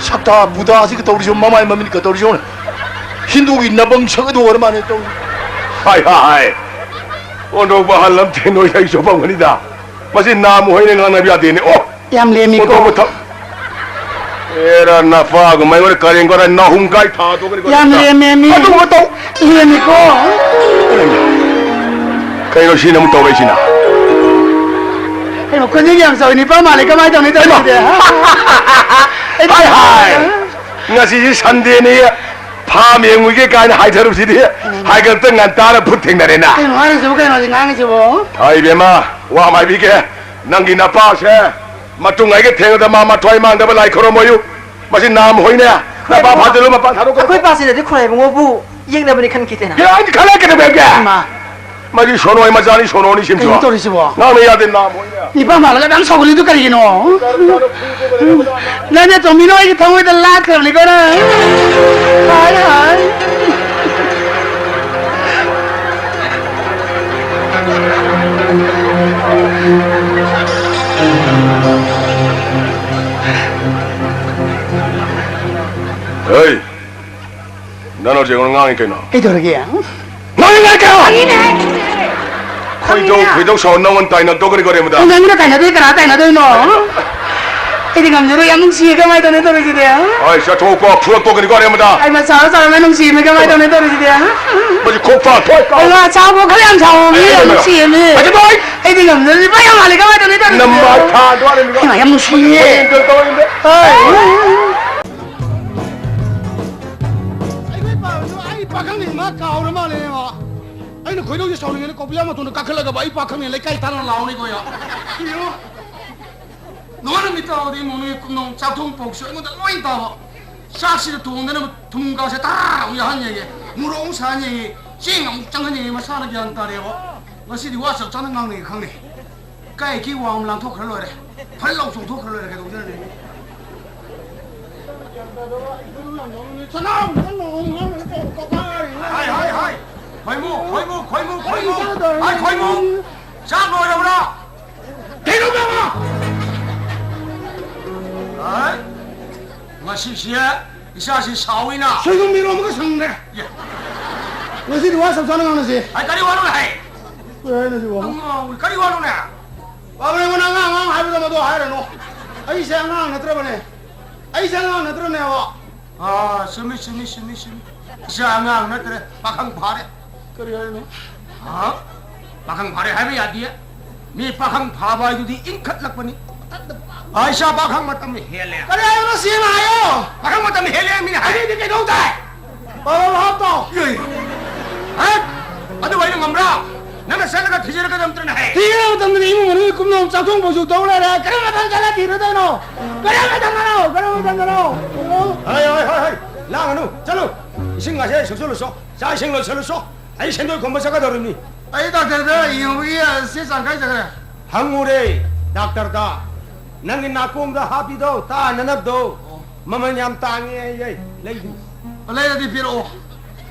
ꯁꯛꯇꯥ ꯕꯨꯙꯥꯁꯤꯒ ꯇꯧꯔꯤꯁꯤ, ꯃꯃꯥꯏ ꯃꯃꯤꯠꯀ ꯇꯧꯔꯤꯁꯤ ꯌꯦꯡꯉꯨꯅꯦ꯫ ꯍꯤꯟꯗꯨꯒꯤ ꯅꯕꯪ ꯁꯛ ꯑꯗꯨ ꯑꯣꯏꯔ ꯃꯥꯜꯂꯦ ꯇꯧꯔꯤꯁꯤ꯫ ꯍꯥꯏ, ꯍꯥꯏ, ꯍꯥꯏ꯫ ꯑꯣꯟꯊꯣꯛꯄ ꯑꯍꯜ ꯑꯃ ꯊꯦꯡꯅꯩ, ꯑꯩ ꯆꯣꯞꯄꯝꯒꯅꯤꯗ꯫ ꯃꯁꯤ ꯅꯥ ꯃꯣꯍꯩꯅ ꯉꯥꯡꯅꯕ ꯌꯥꯗꯦꯅꯦ꯫ ꯑꯣ! ꯌꯥꯝ ꯂꯦꯝꯃꯤꯀꯣ꯫ ꯑꯣꯟꯊꯣꯛꯄ ꯊꯛ-, ꯑꯦꯔꯥ, ꯅꯄꯥꯒꯨꯝꯕ ꯑꯩꯉꯣꯟꯗ ꯀꯔꯦꯝ ꯀꯔꯦꯝ ꯅꯥꯍꯨꯝ ꯀꯥꯏ ꯊꯥꯗꯣꯛꯀꯅꯤꯀꯣ ꯌꯥꯝ ꯅꯪ꯫ ꯂꯦꯝꯃꯦ ꯃꯤ꯫ ꯑꯗꯨꯒꯨꯝꯕ ꯇꯧ-, ꯂꯦꯝꯃꯤꯀꯣ꯫ ꯀꯩꯅꯣ ꯁꯤꯅ ꯑꯃꯨꯛ ꯇꯧꯔꯛꯏꯁꯤꯅ? ꯀꯩꯅꯣ ꯈꯣꯟꯖꯦꯜ ꯌꯥꯝ ꯆꯥꯎꯏ, ꯅꯤꯄꯥ ꯃꯥꯜꯂꯦ, ꯀꯃꯥꯏꯅ ꯇꯧꯅꯤ ꯍꯩꯃꯥ! ꯇꯧꯔꯤꯁꯤꯗꯤ? ꯍꯥꯏ, ꯍꯥꯏ꯫ ꯉꯁꯤꯁꯤ ꯁꯟꯗꯦꯅꯤ꯫ ꯐꯥꯝ ꯌꯦꯡꯉꯨꯒꯦ ꯀꯥꯏꯅ ꯍꯥꯏꯊꯔꯨꯕꯁꯤꯗꯤ ꯍꯥꯏꯒꯠꯇ ꯉꯟꯇꯥꯅ ꯐꯨꯠ ꯊꯦꯡꯅꯔꯦꯅ꯫ ꯀꯩꯅꯣ ꯍꯥꯏꯔꯤꯁꯤꯕꯨ, ꯀꯩꯅꯣ ꯍꯧꯖꯤꯛ ꯉꯥꯡꯉꯤꯁꯤꯕꯨ? ꯍꯥꯏ ꯏꯕꯦꯝꯃ, ꯋꯥ ꯑꯃ ꯍꯥꯏꯕꯤꯒꯦ꯫ ꯅꯪꯒꯤ ꯅꯄꯥꯁꯦ ꯃꯇꯨꯡ ꯑꯩꯒ ꯊꯦꯡꯅꯗ ꯃꯥ ꯃꯊ꯭ꯋꯥꯏ ꯃꯥꯡꯗꯕ ꯂꯥꯏ ꯈꯨꯔꯨꯝꯃꯣꯌꯨ꯫ ꯃꯁꯤ ꯅꯥꯝ ꯍꯣꯏꯅꯦ꯫ ꯅꯄꯥ ꯐꯥꯖꯜꯂꯨ, ꯃꯄꯥꯟ ꯊꯥꯗꯣꯛꯀꯅꯨ꯫ ꯑꯩꯈꯣꯏ ꯄꯥꯁꯤꯗꯗꯤ ꯈꯣꯏꯔꯥꯏꯕꯨꯡꯉꯣꯕꯨ ꯌꯦꯛꯅꯕꯅꯤ ꯈꯟꯈꯤꯗꯦꯅ꯫ ꯌꯥ, ꯑꯩꯗꯤ ꯈꯜꯂꯛꯀꯗꯕ ꯌꯥꯝ ꯌꯥ꯫ ꯏꯃꯥ꯫ ꯃꯗꯨ ꯁꯣꯅꯣꯏ ꯃꯆꯥꯅꯤ, ꯁꯣꯅꯣꯅꯤ ꯁꯤꯝꯁꯨ꯫ ꯀꯩꯅꯣ ꯇꯧꯔꯤꯁꯤꯕꯣ? ꯉꯥꯡꯅ ꯌꯥꯗꯦ, ꯅꯥꯝ ꯍꯣꯏꯅꯦ꯫ ꯅꯤꯄꯥ ꯃꯥꯜꯂꯒ ꯑꯗꯨꯝ ꯁꯥꯎꯒꯠꯂꯤꯗꯨ ꯀꯔꯤꯒꯤꯅꯣ? ꯅꯪꯅꯦ ꯇꯣꯝꯕꯤꯅꯣ ꯑꯩꯒꯤ ꯊꯃꯣꯏꯗ ꯂꯥꯠꯈ꯭ꯔꯕꯅꯤꯀꯣ ꯅꯪ꯫ ꯍꯥꯏ, ꯍꯥꯏ꯫ ꯍꯩ! ꯅꯪ ꯍꯧꯖꯤꯛ ꯑꯩꯉꯣꯟꯗ ꯉꯥꯡꯉꯤ ꯀꯩꯅꯣ? ꯀꯩꯗꯧꯔꯒꯦ? ꯉꯥꯡꯉꯤ ꯉꯥꯡꯉꯤ ꯀꯩꯅꯣ? ꯈꯣꯏꯗꯧ, ꯈꯣꯏꯗꯧ ꯁꯥꯎ ꯅꯪꯉꯣꯟꯗ ꯇꯥꯏꯅ ꯇꯣꯛꯀꯅꯤꯀꯣ, ꯔꯦꯃꯨꯗꯥ꯫ ꯅꯪ ꯅꯪꯒꯤꯅ ꯇꯥꯏꯅꯗꯣꯏ ꯀꯅꯥ ꯇꯥꯏꯅꯗꯣꯏꯅꯣ? ꯑꯩꯗꯤ ꯉꯝꯖꯔꯣꯏ, ꯌꯥꯝ ꯅꯨꯡꯁꯤꯌꯦ, ꯀꯃꯥꯏꯅ ꯇꯧꯅꯤ ꯇꯧꯔꯤꯁꯤꯗꯤ? ꯍꯣꯏ, ꯆꯠꯊꯣꯛꯄ ꯐꯨꯔꯛꯇꯣꯛꯀꯅꯤꯀꯣ, ꯔꯦꯃꯨꯗꯥ꯫ ꯑꯩ ꯃꯆꯥ ꯆꯥꯎꯔ ꯅꯨꯡꯁꯤꯌꯦ, ꯀꯃꯥꯏꯅ ꯇꯧꯅꯤ ꯇꯧꯔꯤꯁꯤꯗꯤ? ꯃꯁꯤ ꯈꯣꯛ ꯄꯥꯛ ꯊꯣꯛ꯫ ꯑꯩ ꯃꯆꯥ ꯆꯥꯎꯕ ꯈꯔ ꯌꯥꯝ ꯁꯥꯎꯕ ꯃꯤ ꯌꯥꯝ ꯅꯨꯡꯁꯤꯌꯦ ꯃꯤ꯫ ꯑꯩꯗꯤ ꯅꯨꯄꯥ ꯌꯥꯝ ꯃꯥꯜꯂꯦ, ꯀꯃꯥꯏꯅ ꯇꯧꯅꯤ ꯇꯧꯔꯤꯁꯤꯗꯤ? ꯅꯃꯥꯏ ꯊꯥꯗꯣꯛꯑꯅꯤ, ꯅꯨꯄꯥ꯫ ꯑꯩ ꯌꯥꯝ ꯅꯨꯡꯁꯤꯌꯦ꯫ ꯍꯣꯏ꯫ ꯑꯩꯈꯣꯏ ꯄꯥꯕꯁꯨ ꯑꯩ ꯄꯥꯈꯪꯅꯤ ꯃꯥ ꯀꯥꯎꯔ ꯃꯥꯜꯂꯦ ꯃꯥ꯫ ꯑꯩꯅ ꯈꯣꯏꯗꯧꯁꯦ ꯁꯥꯎꯅꯤꯡꯉꯦꯅ ꯀꯣꯕꯤ ꯑꯃ ꯃꯇꯣꯟꯗ ꯀꯥꯈꯠꯂꯒ ꯑꯩ ꯄꯥꯈꯪꯅꯤ ꯂꯩꯀꯥꯏ ꯇꯥꯟꯅ ꯂꯥꯎꯅꯤꯀꯣ ꯌꯥ꯫ ꯅꯣꯡꯉꯥꯟ ꯅꯨꯃꯤꯠ ꯇꯥꯕꯗꯤ ꯏꯃꯨꯡ ꯅꯨꯃꯤꯠ ꯀꯨꯝꯅꯣꯡ ꯆꯥꯛ ꯊꯣꯡ ꯄꯣꯛꯁꯨ ꯑꯩꯉꯣꯟꯗ ꯂꯣꯏ ꯇꯥꯕ꯫ ꯆꯥꯛꯁꯤꯗ ꯊꯣꯡꯗꯅ ꯊꯨꯝ ꯀꯥꯁꯦ ꯇꯥꯔꯥ ꯑꯃꯨꯛ ꯌꯥꯍꯟ ꯌꯦꯡꯉꯦ, ꯃꯣꯔꯣꯛ ꯑꯃꯨꯛ ꯁꯥꯍꯟ ꯌꯦꯡꯉꯦ, ꯆꯦꯡ ꯑꯃꯨꯛ ꯆꯪꯍꯟ ꯌꯦꯡꯉꯦ, ꯃꯁꯥꯅ ꯒ꯭ꯌꯥꯟ ꯇꯥꯔꯦꯕ꯫ ꯉꯁꯤꯗꯤ ꯋꯥ ꯆꯞ ꯆꯥꯅ ꯉꯥꯡꯅꯩ ꯈꯪꯅꯩ꯫ ꯀꯥꯏꯒꯤ ꯋꯥ ꯑꯃ ꯂꯥꯡꯊꯣꯛꯈ꯭ꯔ ꯂꯣꯏꯔꯦ꯫ ꯐꯜ ꯂꯥꯎ ꯆꯣꯡꯊꯣꯛꯈ꯭ꯔ ꯂꯣꯏꯔꯦ, ꯀꯩꯗꯧꯗꯣꯏꯅꯣ? ꯍꯥꯏ, ꯍꯥꯏ, ꯍꯥꯏ꯫ ꯈꯣꯏꯃꯨ, ꯈꯣꯏꯃꯨ, ꯈꯣꯏꯃꯨ, ꯈꯣꯏꯃꯨ꯫ ꯍꯥꯏ, ꯈꯣꯏꯃꯨ꯫ ꯆꯥꯛ ꯂꯣꯏꯔꯕ꯭ꯔꯥ? ꯀꯩꯅꯣ ꯇꯧꯕ? ꯍꯥꯏ꯫ ꯉꯁꯤꯁꯦ ꯏꯆꯥꯁꯤ ꯁꯥꯎꯏꯅ꯫ ꯁꯣꯏꯕꯨꯝ ꯏꯔꯣꯝꯕꯒ ꯁꯪꯗ꯭ꯔꯦ꯫ ꯌꯦ꯫ ꯉꯁꯤꯗꯤ ꯋꯥ ꯆꯞ ꯆꯥꯅ ꯉꯥꯡꯅꯁꯤ꯫ ꯍꯥꯏ, ꯀꯔꯤ ꯋꯥꯅꯣꯅꯦ ꯍꯥꯏ? ꯀꯩ ꯍꯥꯏꯅꯣ ꯁꯤꯕꯣ? ꯑꯉꯥꯎꯕ, ꯀꯔꯤ ꯋꯥꯅꯣꯅꯦ? ꯕꯥꯕꯨꯔꯦ, ꯅꯪ ꯑꯉꯥꯡ, ꯑꯉꯥꯡ ꯍꯥꯏꯕꯗꯣ ꯃꯗꯨ ꯍꯥꯏꯔꯅꯨ꯫ ꯑꯩꯁꯦ ꯑꯉꯥꯡ ꯅꯠꯇ꯭ꯔꯕꯅꯦ꯫ ꯑꯩꯁꯦ ꯑꯉꯥꯡ ꯅꯠꯇ꯭ꯔꯕꯅꯦꯕ꯫ ꯑꯥ, ꯆꯨꯝꯃꯤ, ꯆꯨꯝꯃꯤ, ꯆꯨꯝꯃꯤ, ꯆꯨꯝꯃꯤ꯫ ꯏꯆꯥ ꯑꯉꯥꯡ ꯅꯠꯇ꯭ꯔꯦ, ꯄꯥꯈꯪ ꯐꯥꯔꯦ꯫ ꯀꯔꯤ ꯍꯥꯏꯅꯣ? ꯍꯥ? ꯄꯥꯈꯪ ꯐꯥꯔꯦ ꯍꯥꯏꯕ ꯌꯥꯗꯤꯌꯦ꯫ ꯃꯤ ꯄꯥꯈꯪ ꯐꯥꯕ ꯍꯥꯏꯗꯨꯗꯤ ꯏꯟꯈꯠꯂꯛꯄꯅꯤ꯫ ꯑꯥ, ꯏꯆꯥ ꯄꯥꯈꯪ ꯃꯇꯝ ꯍꯦꯜꯂꯦ꯫ ꯀꯔꯤ ꯍꯥꯏꯅꯣ? ꯁꯦꯡꯅ ꯍꯥꯏꯌꯣ꯫ ꯄꯥꯈꯪ ꯃꯇꯝ ꯍꯦꯜꯂꯦ ꯃꯤꯅ ꯍꯥꯏ꯫ ꯑꯗꯨꯗꯤ ꯀꯩꯗꯧ ꯇꯥꯏ? ꯄꯥꯕ ꯍꯥꯞꯇꯣ꯫ ꯌꯣꯏ꯫ ꯍꯦ? ꯑꯗꯨꯕꯨ ꯑꯩꯅ ꯉꯝꯕ꯭ꯔꯥ? ꯅꯪꯅ ꯆꯠꯂꯒ ꯊꯤꯖꯔꯛꯀꯗꯕ ꯅꯠꯇ꯭ꯔꯅꯦ ꯍꯦ? ꯊꯤꯒꯗꯕ ꯃꯇꯝꯗꯗꯤ ꯏꯃꯨꯡ ꯃꯅꯨꯡꯒꯤ ꯀꯨꯞꯅꯣꯝ ꯆꯥꯛꯊꯣꯡ ꯐꯥꯎꯁꯨ ꯇꯧ ꯂꯩꯔꯦ꯫ ꯀꯔꯝꯕ ꯃꯇꯝ ꯆꯠꯂ ꯊꯤꯔꯨꯗꯣꯏꯅꯣ? ꯀꯔꯝꯕ ꯃꯇꯝꯗꯅꯣ? ꯀꯔꯝꯕ ꯃꯇꯝꯗꯅꯣ? ꯑꯣ꯫ ꯍꯣꯏ, ꯍꯣꯏ, ꯍꯣꯏ, ꯍꯣꯏ꯫ ꯂꯥꯡꯒꯅꯨ꯫ ꯆꯠꯂꯨ꯫ ꯏꯁꯤꯡ ꯑꯁꯦ ꯁꯨꯞꯆꯜꯂꯨꯆꯣ꯫ ꯆꯥꯛ ꯏꯁꯤꯡ ꯂꯣꯏꯁꯜꯂꯨꯆꯣ꯫ ꯑꯩ ꯁꯦꯟꯗꯣꯏ ꯈꯣꯝꯕ ꯆꯠꯀꯗꯧꯔꯤꯕꯅꯤ꯫ ꯑꯩ ꯗꯥꯛꯇꯔꯗ ꯌꯦꯡꯉꯨꯕꯒꯤ ꯆꯦ ꯆꯥꯡ ꯀꯥꯏ ꯆꯠꯈ꯭ꯔꯦ? ꯍꯪꯉꯨꯔꯦ ꯗꯥꯛꯇꯔꯗ꯫ ꯅꯪꯒꯤ ꯅꯥꯀꯣꯡꯗ ꯍꯥꯞꯄꯤꯗꯣ, ꯇꯥꯅꯅꯕꯗꯣ, ꯑꯣ꯫ ꯃꯃꯜ ꯌꯥꯝ ꯇꯥꯡꯉꯦ ꯑꯩ, ꯑꯩ ꯂꯩꯗ꯭ꯔꯤ꯫ ꯂꯩꯔꯗꯤ ꯄꯤꯔꯛꯑꯣ꯫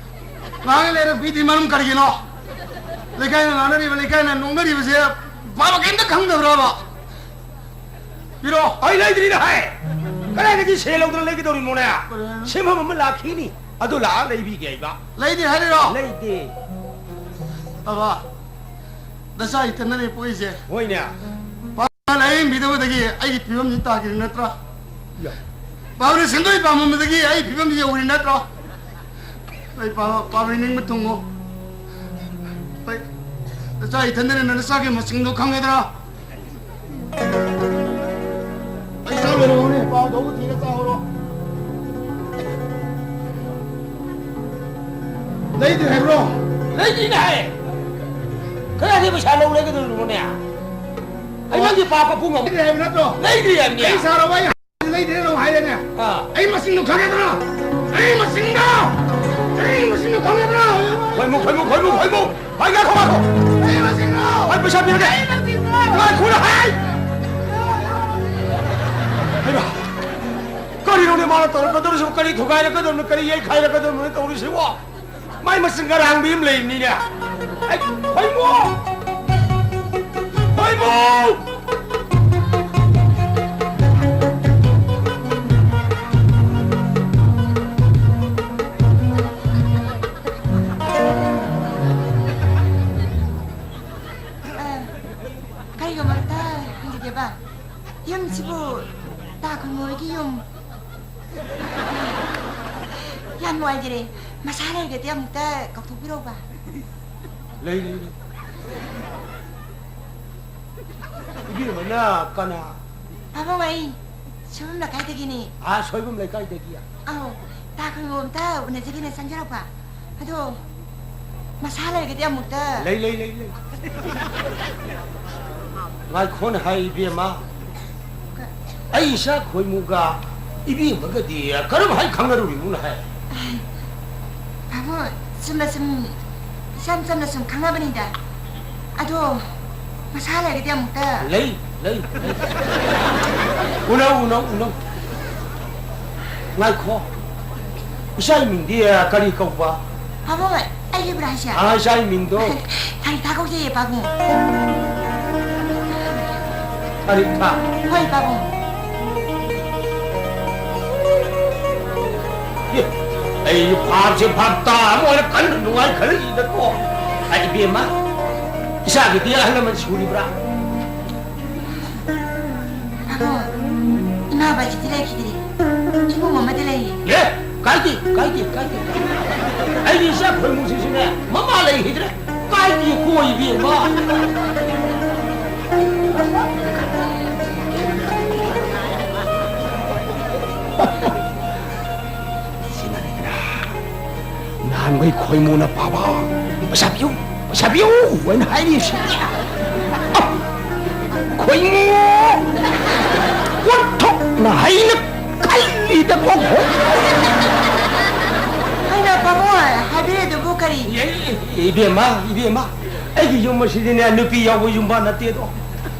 ꯉꯥꯏꯍꯥꯛ ꯂꯩꯔ ꯄꯤꯗ꯭ꯔꯤ ꯃꯔꯝ ꯀꯔꯤꯒꯤꯅꯣ? ꯂꯩꯀꯥꯏꯅ ꯉꯥꯡꯅꯔꯤꯕ, ꯂꯩꯀꯥꯏꯅ ꯅꯣꯛꯅꯔꯤꯕꯁꯦ ꯄꯥꯕ ꯀꯩꯝꯇ ꯈꯪꯗꯕ꯭ꯔꯕ? ꯄꯤꯔꯛꯑꯣ꯫ ꯑꯩ ꯂꯩꯗ꯭ꯔꯤꯅ ꯍꯥꯏ꯫ ꯀꯗꯥꯏꯗꯒꯤ ꯁꯦꯜ ꯂꯧꯗꯅ ꯂꯩꯒꯗꯧꯔꯤꯅꯣꯅꯦ? ꯀꯔꯤꯅꯣ? ꯁꯦꯟꯐꯝ ꯑꯃ ꯂꯥꯛꯈꯤꯅꯤ꯫ ꯑꯗꯨ ꯂꯥꯛꯑ ꯂꯩꯕꯤꯒꯦ ꯍꯥꯏꯕ꯫ ꯂꯩꯗꯦ ꯍꯥꯏꯔꯤꯔꯣ? ꯂꯩꯗꯦ꯫ ꯕꯕꯥ, ꯅꯆꯥ ꯏꯊꯟꯗꯅꯦ ꯄꯣꯛꯏꯁꯦ꯫ ꯍꯣꯏꯅꯦ꯫ ꯄꯥꯕꯅ ꯂꯥꯌꯦꯡꯕꯤꯗꯕꯗꯒꯤ ꯑꯩꯒꯤ ꯐꯤꯕꯝꯁꯤ ꯇꯥꯈꯤꯕ ꯅꯠꯇ꯭ꯔꯣ? ꯌꯥ꯫ ꯄꯥꯕꯅ ꯁꯦꯟꯗꯣꯏ ꯄꯥꯝꯃꯝꯕꯗꯒꯤ ꯑꯩ ꯐꯤꯕꯝꯁꯤ ꯌꯧꯔꯤ ꯅꯠꯇ꯭ꯔꯣ? ꯑꯩ ꯄꯥꯕ, ꯄꯥꯕ ꯅꯤꯡꯕ ꯊꯨꯡꯉꯣ꯫ ꯑꯩ ꯅꯆꯥ ꯏꯊꯟꯗꯅꯦ, ꯅꯆꯥꯒꯤ ꯃꯁꯤꯡꯗꯣ ꯈꯪꯒꯗ꯭ꯔꯥ? ꯑꯩ ꯆꯥꯛ ꯂꯣꯏꯔꯝꯃꯣꯅꯦ, ꯄꯥꯎ ꯇꯧꯕ ꯊꯤꯔ ꯆꯥꯍꯧꯔꯣ꯫ ꯂꯩꯗ꯭ꯔꯤ ꯍꯥꯏꯕ꯭ꯔꯣ? ꯂꯩꯗ꯭ꯔꯤꯅꯦ ꯍꯥꯏ꯫ ꯀꯗꯥꯏꯗꯩ ꯄꯩꯁꯥ ꯂꯧ ꯂꯩꯒꯗꯧꯔꯤꯅꯣꯅꯦ? ꯑꯩ ꯅꯪꯒꯤ ꯄꯥ ꯀꯐꯨ ꯉꯝ-, ꯂꯩꯗ꯭ꯔꯤ ꯍꯥꯏꯕ ꯅꯠꯇ꯭ꯔꯣ? ꯂꯩꯗ꯭ꯔꯤ ꯍꯥꯏꯕꯅꯦ꯫ ꯑꯩ ꯁꯥꯔꯕ ꯑꯩ ꯂꯩꯗ꯭ꯔꯦ ꯅꯪ ꯍꯥꯏꯔꯦꯅꯦ꯫ ꯑꯥ꯫ ꯑꯩ ꯃꯁꯤꯡꯗꯣ ꯈꯪꯒꯗ꯭ꯔꯣ? ꯑꯩ ꯃꯁꯤꯡꯗꯣ! ꯑꯩ ꯃꯁꯤꯡꯗꯣ ꯈꯪꯒꯗ꯭ꯔꯣ? ꯈꯣꯏꯃꯨ, ꯈꯣꯏꯃꯨ, ꯈꯣꯏꯃꯨ, ꯈꯣꯏꯃꯨ! ꯍꯣꯏ, ꯉꯥꯏꯈꯣ, ꯉꯥꯏꯈꯣ! ꯑꯩ ꯃꯁꯤꯡꯗꯣ! ꯑꯩ ꯄꯩꯁꯥ ꯄꯤꯔꯒꯦ! ꯑꯩ ꯃꯁꯤꯡꯗꯣ! ꯉꯥꯏꯈꯣꯅꯦ, ꯍꯥꯏ! ꯍꯩꯃꯥ! ꯀꯔꯤꯅꯣꯅꯦ ꯃꯥꯅ ꯇꯧꯔꯛꯀꯗꯧꯔꯤꯁꯤꯕꯨ? ꯀꯔꯤ ꯊꯨꯒꯥꯏꯔꯛꯀꯗꯧꯔꯤꯅꯣ? ꯀꯔꯤ ꯌꯩꯈꯥꯏꯔꯛꯀꯗꯧꯔꯤꯅꯣ ꯇꯧꯔꯤꯁꯤꯕꯣ? ꯃꯥꯏ ꯃꯁꯤꯡ ꯑꯔꯥꯡꯕꯤ ꯑꯃ ꯂꯩꯕꯅꯤꯅꯦ꯫ ꯑꯩ, ꯍꯣꯏꯃꯨ! ꯍꯣꯏꯃꯨ! ꯑ, ꯀꯔꯤꯒꯨꯝꯕ ꯑꯝꯇ ꯍꯪꯖꯒꯦꯕ꯫ ꯌꯨꯝꯁꯤꯕꯨ ꯇꯥ ꯈꯨꯟꯃꯣꯏꯒꯤ ꯌꯨꯝ? ꯌꯥꯝ ꯅꯨꯡꯉꯥꯏꯖꯔꯦ꯫ ꯃꯁꯥ ꯂꯩꯔꯒꯗꯤ ꯑꯃꯨꯛꯇ ꯀꯧꯊꯣꯛꯄꯤꯔꯛꯎꯕ꯫ ꯂꯩ, ꯂꯩ, ꯂꯩ꯫ ꯏꯕꯦꯝꯃꯅ ꯀꯅꯥ? ꯄꯥꯕꯨꯡ, ꯑꯩ ꯁꯣꯏꯕꯝ ꯂꯩꯀꯥꯏꯗꯒꯤꯅꯤ꯫ ꯑꯥ, ꯁꯣꯏꯕꯝ ꯂꯩꯀꯥꯏꯗꯒꯤ? ꯑꯧ, ꯇꯥ ꯈꯣꯏꯃꯨ ꯑꯝꯇ ꯎꯅꯖꯒꯦꯅ ꯆꯪꯖꯔꯛꯄ꯫ ꯑꯗꯣ ꯃꯁꯥ ꯂꯩꯔꯒꯗꯤ ꯑꯃꯨꯛꯇ ꯂꯩ, ꯂꯩ, ꯂꯩ, ꯂꯩ꯫ ꯉꯥꯏꯈꯣꯅꯦ ꯍꯥꯏ, ꯏꯕꯦꯝꯃ꯫ ꯀ- ꯑꯩ ꯏꯆꯥ ꯈꯣꯏꯃꯨꯒ ꯏꯕꯦꯝꯃꯒꯗꯤ ꯀꯔꯝ ꯍꯥꯏ ꯈꯪꯅꯔꯨꯔꯤꯕꯅꯣ ꯍꯥꯏ? ꯕꯥꯕꯨ, ꯆꯨꯝꯅ ꯁꯨꯝ, ꯏꯆꯝ ꯆꯝꯅ ꯁꯨꯝ ꯈꯪꯅꯕꯅꯤꯗ꯫ ꯑꯗꯣ ꯃꯁꯥ ꯂꯩꯔꯒꯗꯤ ꯑꯃꯨꯛꯇ ꯂꯩ, ꯂꯩ, ꯂꯩ꯫ ꯎꯅꯧ, ꯎꯅꯧ, ꯎꯅꯧ꯫ ꯉꯥꯏꯈꯣ꯫ ꯏꯆꯥꯒꯤ ꯃꯤꯡꯗꯤ, ꯑ, ꯀꯔꯤ ꯀꯧꯕ? ꯄꯥꯕꯨꯡ, ꯑꯩꯒꯤꯕꯨꯔꯥ ꯍꯥꯏꯁꯦ? ꯑ, ꯏꯆꯥꯒꯤ ꯃꯤꯡꯗꯣ꯫ ꯊꯥꯔꯤꯛꯊꯥ ꯀꯧꯖꯩꯌꯦ, ꯄꯥꯕꯨꯡ꯫ ꯊꯥꯔꯤꯛꯊꯥ? ꯍꯣꯏ, ꯄꯥꯕꯨꯡ꯫ ꯑꯦ, ꯑꯩ ꯚꯥꯞꯁꯦ ꯚꯥꯞ ꯇꯥ ꯑꯃ ꯑꯣꯏꯅ ꯀꯟꯅ ꯅꯨꯡꯉꯥꯏ ꯈꯜꯂꯛꯏꯗꯀꯣ꯫ ꯑ, ꯏꯕꯦꯝꯃ, ꯏꯆꯥꯒꯤꯗꯤ ꯑꯍꯜ ꯂꯃꯟ ꯁꯨꯔꯤꯕ꯭ꯔꯥ? ꯄꯥꯕꯨꯡ, ꯏꯃꯥ ꯕꯥꯖꯤꯗꯤ ꯂꯩꯈꯤꯗ꯭ꯔꯤ꯫ ꯏꯕꯨꯡ ꯑꯃꯗꯤ ꯂꯩꯔꯤ꯫ ꯑꯦ, ꯀꯥꯏꯗꯦ, ꯀꯥꯏꯗꯦ, ꯀꯥꯏꯗꯦ, ꯀꯥꯏꯗꯦ꯫ ꯑꯩꯒꯤ ꯏꯆꯥ ꯈꯣꯏꯃꯨꯁꯤꯁꯨꯅꯦ, ꯃꯃꯥ ꯂꯩꯈꯤꯗ꯭ꯔꯦ꯫ ꯀꯥꯏꯗꯦ ꯀꯣ, ꯏꯕꯦꯝꯃ꯫ ꯁꯤꯅꯅꯤꯗꯅ ꯅꯍꯥꯟꯈꯩ ꯈꯣꯏꯃꯨꯅ ꯄꯥꯕ, "ꯄꯩꯁꯥ ꯄꯤꯌꯨ, ꯄꯩꯁꯥ ꯄꯤꯌꯨ" ꯍꯥꯏꯅ ꯍꯥꯏꯔꯤꯁꯤ꯫ ꯑ, ꯈꯣꯏꯃꯨ ꯑꯣꯟꯊꯣꯛꯅ ꯍꯩꯅ ꯈꯜꯂꯤꯗ ꯀꯣ꯫ ꯑꯩꯅ ꯄꯥꯕꯨꯡ ꯍꯥꯏꯕꯤꯔꯤꯗꯨꯕꯨ ꯀꯔꯤ? ꯑꯦ, ꯏꯕꯦꯝꯃ, ꯏꯕꯦꯝꯃ, ꯑꯩꯒꯤ ꯌꯨꯝ ꯑꯁꯤꯗꯤꯅꯦ ꯅꯨꯄꯤ ꯌꯥꯎꯕ ꯌꯨꯝꯕꯥꯟ ꯅꯠꯇꯦꯗꯣ꯫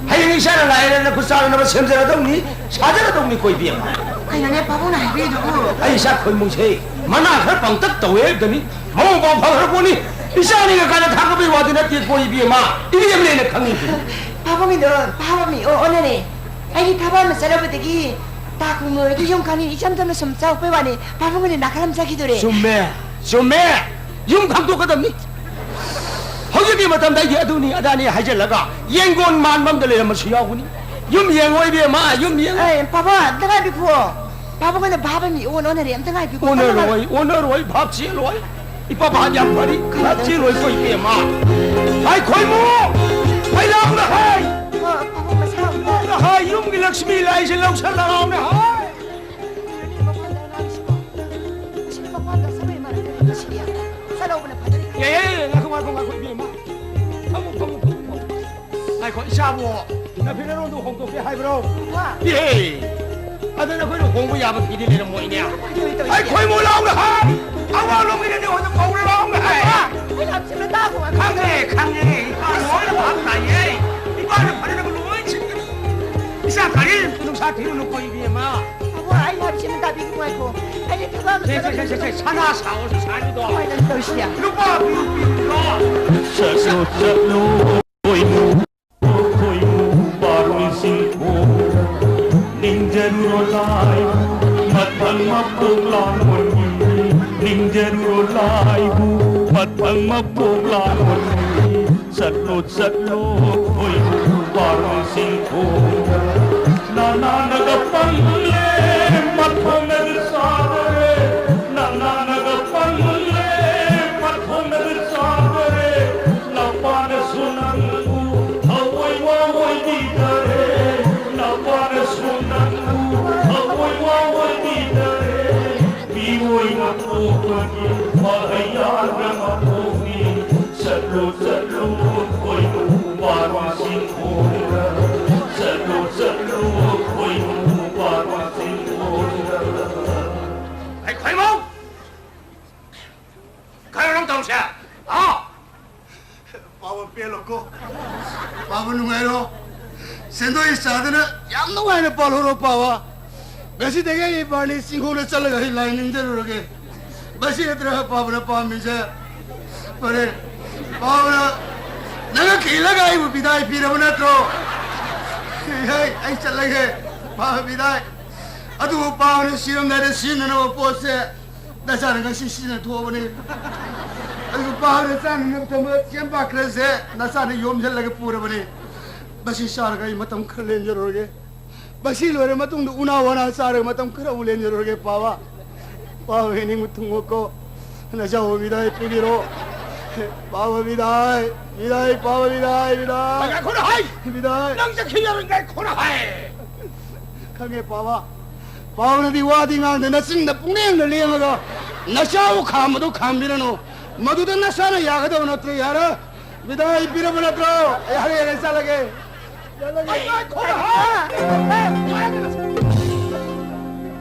ꯍꯌꯦꯡ ꯏꯆꯥꯅ ꯂꯥꯛꯑꯦꯅ ꯅꯈꯨꯠ ꯆꯥꯅꯅꯕ ꯁꯦꯝꯖꯔꯗꯧꯅꯤ, ꯁꯥꯖꯔꯗꯧꯅꯤ ꯀꯣ ꯏꯕꯦꯝꯃ꯫ ꯀꯩꯅꯣꯅꯦ ꯄꯥꯕꯨꯡꯅ ꯍꯥꯏꯕꯤꯔꯤꯗꯨꯕꯨ? ꯑꯩ ꯏꯆꯥ ꯈꯣꯏꯃꯨꯁꯦ ꯃꯅꯥ ꯈꯔ ꯄꯪꯇꯛ ꯇꯧꯋꯦ ꯍꯥꯏꯕꯗꯅꯤ꯫ ꯃꯕꯨꯡ ꯃꯧꯄ꯭ꯋꯥ ꯐꯈ꯭ꯔ ꯄꯣꯠꯅꯤ꯫ ꯏꯆꯥꯅꯤꯒ ꯀꯥꯏꯅ ꯊꯥꯒꯠꯄꯒꯤ ꯋꯥꯗꯤ ꯅꯠꯇꯦꯀꯣ ꯏꯕꯦꯝꯃ꯫ ꯏꯕꯦꯝꯃꯅꯦꯅ ꯈꯪꯉꯤꯁꯦ꯫ ꯄꯥꯕꯨꯡꯒꯤꯗꯣ ꯚꯥꯕ ꯃꯤ ꯑꯣ-, ꯑꯣꯟꯅꯔꯦ꯫ ꯑꯩꯒꯤ ꯊꯕꯛ ꯑꯃ ꯆꯠꯂꯨꯕꯗꯒꯤ ꯇꯥ ꯈꯣꯏꯃꯨ ꯍꯣꯏꯗꯨ ꯌꯨꯝ ꯈꯪꯉꯤ ꯏꯆꯝ ꯆꯝꯅ ꯁꯨꯝ ꯆꯪꯉꯛꯄꯩ ꯋꯥꯅꯤ꯫ ꯄꯥꯕꯨꯡꯒꯤꯗꯤ ꯅꯥꯀꯜ ꯑꯃ ꯆꯠꯈꯤꯗꯣꯔꯦ꯫ ꯆꯨꯝꯃꯦ, ꯆꯨꯝꯃꯦ꯫ ꯌꯨꯝ ꯈꯪꯗꯣꯛꯀꯗꯕꯅꯤ꯫ ꯍꯧꯖꯤꯛꯀꯤ ꯃꯇꯝꯗ ꯑꯩꯗꯤ ꯑꯗꯨꯅꯤ ꯑꯗꯥꯅꯤ ꯍꯥꯏꯖꯤꯜꯂꯒ ꯌꯦꯡꯒꯣꯟ ꯃꯥꯟꯕ ꯑꯝꯗ ꯂꯩꯔꯝꯕꯁꯨ ꯌꯥꯎꯒꯅꯤ꯫ ꯌꯨꯝ ꯌꯦꯡꯉꯣ ꯏꯕꯦꯝꯃ, ꯌꯨꯝ ꯌꯦꯡꯉꯣ꯫ ꯑꯦ, ꯄꯥꯕꯨꯡ, ꯑꯝꯇ ꯉꯥꯏꯕꯤꯈꯣ꯫ ꯄꯥꯕꯨꯡ ꯑꯣꯏꯅ ꯚꯥꯕ ꯃꯤ ꯑꯣꯟ ꯑꯣꯟꯅꯔꯦ꯫ ꯑꯝꯇ ꯉꯥꯏꯕꯤꯈꯣ꯫ ꯑꯣꯟꯅꯔꯣꯏ, ꯑꯣꯟꯅꯔꯣꯏ, ꯚꯥꯞ ꯆꯦꯜꯂꯣꯏ꯫ ꯏꯄꯥ ꯚꯥꯕ ꯌꯥꯝ ꯐꯔꯤ꯫ ꯚꯥꯞ ꯆꯦꯜꯂꯣꯏ ꯀꯣ ꯏꯕꯦꯝꯃ꯫ ꯍꯥꯏ ꯈꯣꯏꯃꯨ! ꯍꯥꯏ ꯂꯥꯎꯅ ꯍꯥꯏ! ꯑꯣ, ꯄꯥꯕꯨꯡ ꯃꯁꯥ ꯑꯝꯇ ꯂꯥꯎꯅ ꯍꯥꯏ! ꯌꯨꯝꯒꯤ ꯂꯛꯁꯃꯤ ꯂꯥꯏꯁꯦ ꯂꯧꯁꯜꯂꯛꯑꯣꯅ ꯍꯥꯏ! ꯑꯩꯈꯣꯏ ꯏꯆꯥꯕꯨ ꯅꯐꯤꯅꯔꯣꯟꯗꯨ ꯍꯣꯡꯗꯣꯛꯀꯦ ꯍꯥꯏꯕ꯭ꯔꯣ? ꯏꯍꯦ! ꯑꯗ ꯅꯈꯣꯏꯅ ꯍꯣꯡꯕ ꯌꯥꯕ ꯐꯤꯗꯤ ꯂꯩꯔꯝꯃꯣꯏꯅꯦ꯫ ꯑꯩꯈꯣꯏ ꯃꯣꯏ ꯂꯥꯎꯅ ꯍꯥꯏ! ꯑꯋꯥ ꯂꯣꯝꯒꯤꯗꯗꯤ ꯍꯣꯏꯗ ꯀꯧꯔꯦ ꯂꯥꯎꯅ ꯍꯥꯏ! ꯑꯩ ꯌꯥꯝ ꯊꯤꯅ ꯇꯥꯕ ꯋꯥ ꯈꯪꯉꯦ, ꯈꯪꯉꯦ꯫ ꯏꯄꯥ ꯂꯣꯏꯅ ꯚꯥꯞ ꯇꯥꯏꯌꯦ꯫ ꯏꯄꯥꯅ ꯐꯅꯕ ꯂꯣꯏ ꯁꯤꯟꯒꯅꯤ꯫ ꯏꯆꯥ ꯀꯔꯤ ꯅꯨꯡꯁꯥ ꯊꯤꯔꯨꯅꯨꯀꯣ, ꯏꯕꯦꯝꯃ꯫ ꯑꯕꯣ, ꯑꯩ ꯍꯥꯏꯕꯁꯤ ꯑꯃ ꯇꯥꯕꯤꯌꯨ, ꯉꯥꯏꯈꯣ꯫ ꯑꯩ ꯊꯕꯛ ꯑꯃ ꯁꯦ, ꯁꯦ, ꯁꯦ, ꯁꯦ, ꯁꯦ, ꯁꯅꯥ ꯁꯥꯑꯣꯁꯨ ꯁꯥꯅꯤꯗꯣ꯫ ꯀꯃꯥꯏꯅ ꯇꯧꯔꯤꯁꯤꯗꯤ? ꯂꯨꯄꯥ ꯄꯤꯌꯨ, ꯄꯤꯌꯨ, ꯄꯤꯌꯨ꯫ ꯆꯠꯂꯣ, ꯆꯠꯂꯣ, ꯈꯣꯏꯃꯨ, ꯈꯣꯏꯃꯨ, ꯄꯥꯔꯣꯏꯁꯤꯡ ꯈꯣꯏ꯫ ꯅꯤꯡꯖꯔꯨꯔꯣ ꯂꯥꯏꯕꯨ, ꯃꯊꯪ ꯃꯄꯣꯛ ꯂꯥꯡꯑꯣꯏ꯫ ꯅꯤꯡꯖꯔꯨꯔꯣ ꯂꯥꯏꯕꯨ, ꯃꯊꯪ ꯃꯄꯣꯛ ꯂꯥꯡꯑꯣꯏ꯫ ꯆꯠꯂꯣ, ꯆꯠꯂꯣ, ꯈꯣꯏꯃꯨ ꯄꯥꯔꯣꯏꯁꯤꯡ ꯈꯣꯏ꯫ ꯅꯅꯥꯅꯒ ꯄꯪꯂꯦ, ꯃꯊꯣꯡꯅꯒ ꯆꯥꯗꯔꯦ꯫ ꯅꯅꯥꯅꯒ ꯄꯪꯂꯦ, ꯃꯊꯣꯡꯅꯒ ꯆꯥꯗꯔꯦ꯫ ꯅꯄꯥꯅꯁꯨ ꯅꯪꯕꯨ ꯊꯑꯣꯏ ꯋꯥꯑꯣꯏꯕꯤꯗꯔꯦ꯫ ꯅꯄꯥꯅꯁꯨ ꯅꯪꯕꯨ ꯊꯑꯣꯏ ꯋꯥꯑꯣꯏꯕꯤꯗꯔꯦ꯫ ꯃꯤꯑꯣꯏꯅ ꯄꯣꯛꯄꯒꯤ ꯃꯍꯩ ꯌꯥꯟꯕ ꯃꯄꯣꯛꯅꯤ꯫ ꯆꯠꯂꯨ, ꯆꯠꯂꯨ, ꯈꯣꯏꯃꯨ ꯄꯥꯔꯣꯏꯁꯤꯡ ꯈꯣꯏꯔ꯫ ꯆꯠꯂꯨ, ꯆꯠꯂꯨ, ꯈꯣꯏꯃꯨ ꯄꯥꯔꯣꯏꯁꯤꯡ ꯈꯣꯏꯔ꯫ ꯑꯩ ꯈꯣꯏꯃꯨ! ꯀꯩꯅꯣ ꯅꯪ ꯇꯧꯔꯤꯁꯦ? ꯍꯥ? ꯄꯥꯕ ꯄꯦꯜꯂꯣꯀꯣ꯫ ꯄꯥꯕ ꯅꯨꯡꯉꯥꯏꯔꯣ꯫ ꯁꯦꯟꯗꯣꯏ ꯆꯥꯗꯅ ꯌꯥꯝ ꯅꯨꯡꯉꯥꯏꯅ ꯄꯥꯜꯍꯧꯔꯣ, ꯄꯥꯕ꯫ ꯉꯁꯤꯗꯒꯤ ꯑꯩ ꯏꯕꯥꯅꯤ ꯆꯤꯡꯈꯣꯡꯗ ꯆꯠꯂꯒ ꯑꯩ ꯂꯥꯏ ꯅꯤꯡꯖꯔꯨꯔꯒꯦ꯫ ꯃꯁꯤ ꯅꯠꯇ꯭ꯔ ꯄꯥꯕꯅ ꯄꯥꯝꯃꯤꯁꯦ? ꯐꯔꯦ, ꯄꯥꯕꯅ ꯅꯪꯒ ꯈꯤꯜꯂꯒ ꯑꯩꯕꯨ ꯕꯤꯗꯥꯏ ꯄꯤꯔꯕ ꯅꯠꯇ꯭ꯔꯣ? ꯍꯩ, ꯑꯩ ꯆꯠꯂꯒꯦ, ꯄꯥꯕ ꯕꯤꯗꯥꯏ꯫ ꯑꯗꯨꯕꯨ ꯄꯥꯕꯅ ꯁꯤꯔꯝꯗꯥꯏꯗ ꯁꯤꯖꯤꯟꯅꯅꯕ ꯄꯣꯠꯁꯦ ꯅꯆꯥꯅ ꯉꯁꯤ ꯁꯤꯖꯤꯟꯅ ꯊꯣꯛꯑꯕꯅꯤ꯫ ꯑꯗꯨꯒ ꯄꯥꯕꯅ ꯆꯥꯅꯅꯕ ꯊꯝꯕ ꯆꯦꯡꯄꯥꯛ ꯈꯔꯁꯦ ꯅꯆꯥꯅ ꯌꯣꯝꯁꯤꯜꯂꯒ ꯄꯨꯔꯕꯅꯤ꯫ ꯃꯁꯤ ꯆꯥꯔꯒ ꯑꯩ ꯃꯇꯝ ꯈꯔ ꯂꯦꯟꯖꯔꯨꯔꯒꯦ꯫ ꯃꯁꯤ ꯂꯣꯏꯔ ꯃꯇꯨꯡꯗ ꯎꯅꯥ ꯋꯥꯅꯥ ꯆꯥꯔꯒ ꯃꯇꯝ ꯈꯔ ꯑꯃꯨꯛ ꯂꯦꯟꯖꯔꯨꯔꯒꯦ ꯄꯥꯕ꯫ ꯄꯥꯕ ꯍꯦꯅꯤꯡꯕ ꯊꯨꯡꯉꯣꯀꯣ꯫ ꯅꯆꯥꯕꯨ ꯕꯤꯗꯥꯏ ꯄꯤꯕꯤꯔꯣ꯫ ꯄꯥꯕ ꯕꯤꯗꯥꯏ, ꯕꯤꯗꯥꯏ, ꯄꯥꯕ ꯕꯤꯗꯥꯏ, ꯕꯤꯗꯥꯏ꯫ ꯉꯥꯏꯈꯣ ꯍꯥꯏ! ꯕꯤꯗꯥꯏ꯫ ꯅꯪ ꯆꯠꯈꯤꯔꯣꯏ, ꯉꯥꯏꯈꯣ ꯍꯥꯏ! ꯈꯪꯉꯦ ꯄꯥꯕ꯫ ꯄꯥꯕꯅꯗꯤ ꯋꯥꯗꯤ ꯉꯥꯡꯗꯦ, ꯅꯆꯤꯟꯗ ꯄꯨꯡꯂꯦꯡꯗ ꯂꯦꯡꯉꯒ ꯅꯆꯥꯕꯨ ꯈꯥꯝꯕꯗꯣ ꯈꯥꯝꯕꯤꯔꯅꯨ꯫ ꯃꯗꯨꯗ ꯅꯆꯥꯅ ꯌꯥꯒꯗꯕ ꯅꯠꯇ꯭ꯔꯦ, ꯌꯥꯔꯦ꯫ ꯕꯤꯗꯥꯏ ꯄꯤꯔꯕ ꯅꯠꯇ꯭ꯔꯣ? ꯑꯩ ꯍꯔꯦ ꯍꯔꯦ ꯆꯠꯂꯒꯦ꯫ ꯆꯠꯂꯒꯦ꯫ ꯉꯥꯏꯈꯣ, ꯉꯥꯏꯈꯣ꯫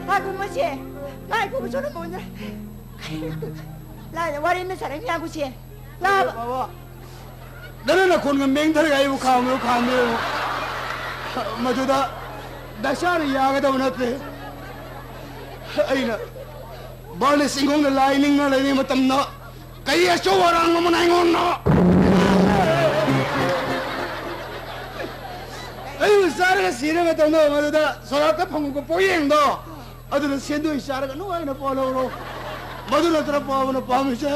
ꯉꯥꯏꯈꯣ, ꯃꯁꯦ꯫ ꯉꯥꯏꯈꯣ, ꯃꯁꯦ, ꯃꯣꯟꯗ꯫ ꯂꯥꯏꯅ ꯋꯥꯔꯤ ꯑꯃ ꯁꯥꯔꯛꯏ, ꯉꯥꯏꯈꯣꯁꯦ꯫ ꯂꯥꯕ꯫ ꯕꯥꯕꯥ, ꯅꯪꯅ ꯅꯈꯣꯟꯒ ꯃꯦꯡꯊꯔꯒ ꯑꯩꯕꯨ ꯈꯥꯝꯃꯤꯔꯣ, ꯈꯥꯝꯃꯤꯔꯣ? ꯃꯗꯨꯗ ꯗꯁꯥꯅ ꯌꯥꯒꯗꯕ ꯅꯠꯇꯦ꯫ ꯑꯩꯅ ꯕꯥꯔꯅꯦꯁ ꯆꯤꯡꯈꯣꯡꯗ ꯂꯥꯏ ꯅꯤꯡꯅ ꯂꯩꯔꯤꯉꯩ ꯃꯇꯝꯗ ꯀꯔꯤ ꯑꯆꯧ ꯑꯔꯥꯡ ꯑꯃꯅ ꯑꯩꯉꯣꯟꯗ ꯑꯩꯕꯨ ꯆꯥꯔꯒ ꯁꯤꯔ ꯃꯇꯝꯗ ꯃꯗꯨꯗ ꯁꯣꯔꯥꯠꯇ ꯐꯪꯕ ꯄꯣꯌꯦꯡꯗꯣ ꯑꯗꯨꯅ ꯁꯦꯟꯗꯣꯏ ꯆꯥꯔꯒ ꯅꯨꯡꯉꯥꯏꯅ ꯄꯥꯜꯍꯧꯔꯣ꯫ ꯃꯗꯨ ꯅꯠꯇ꯭ꯔ ꯄꯥꯕꯅ ꯄꯥꯝꯃꯤꯁꯦ?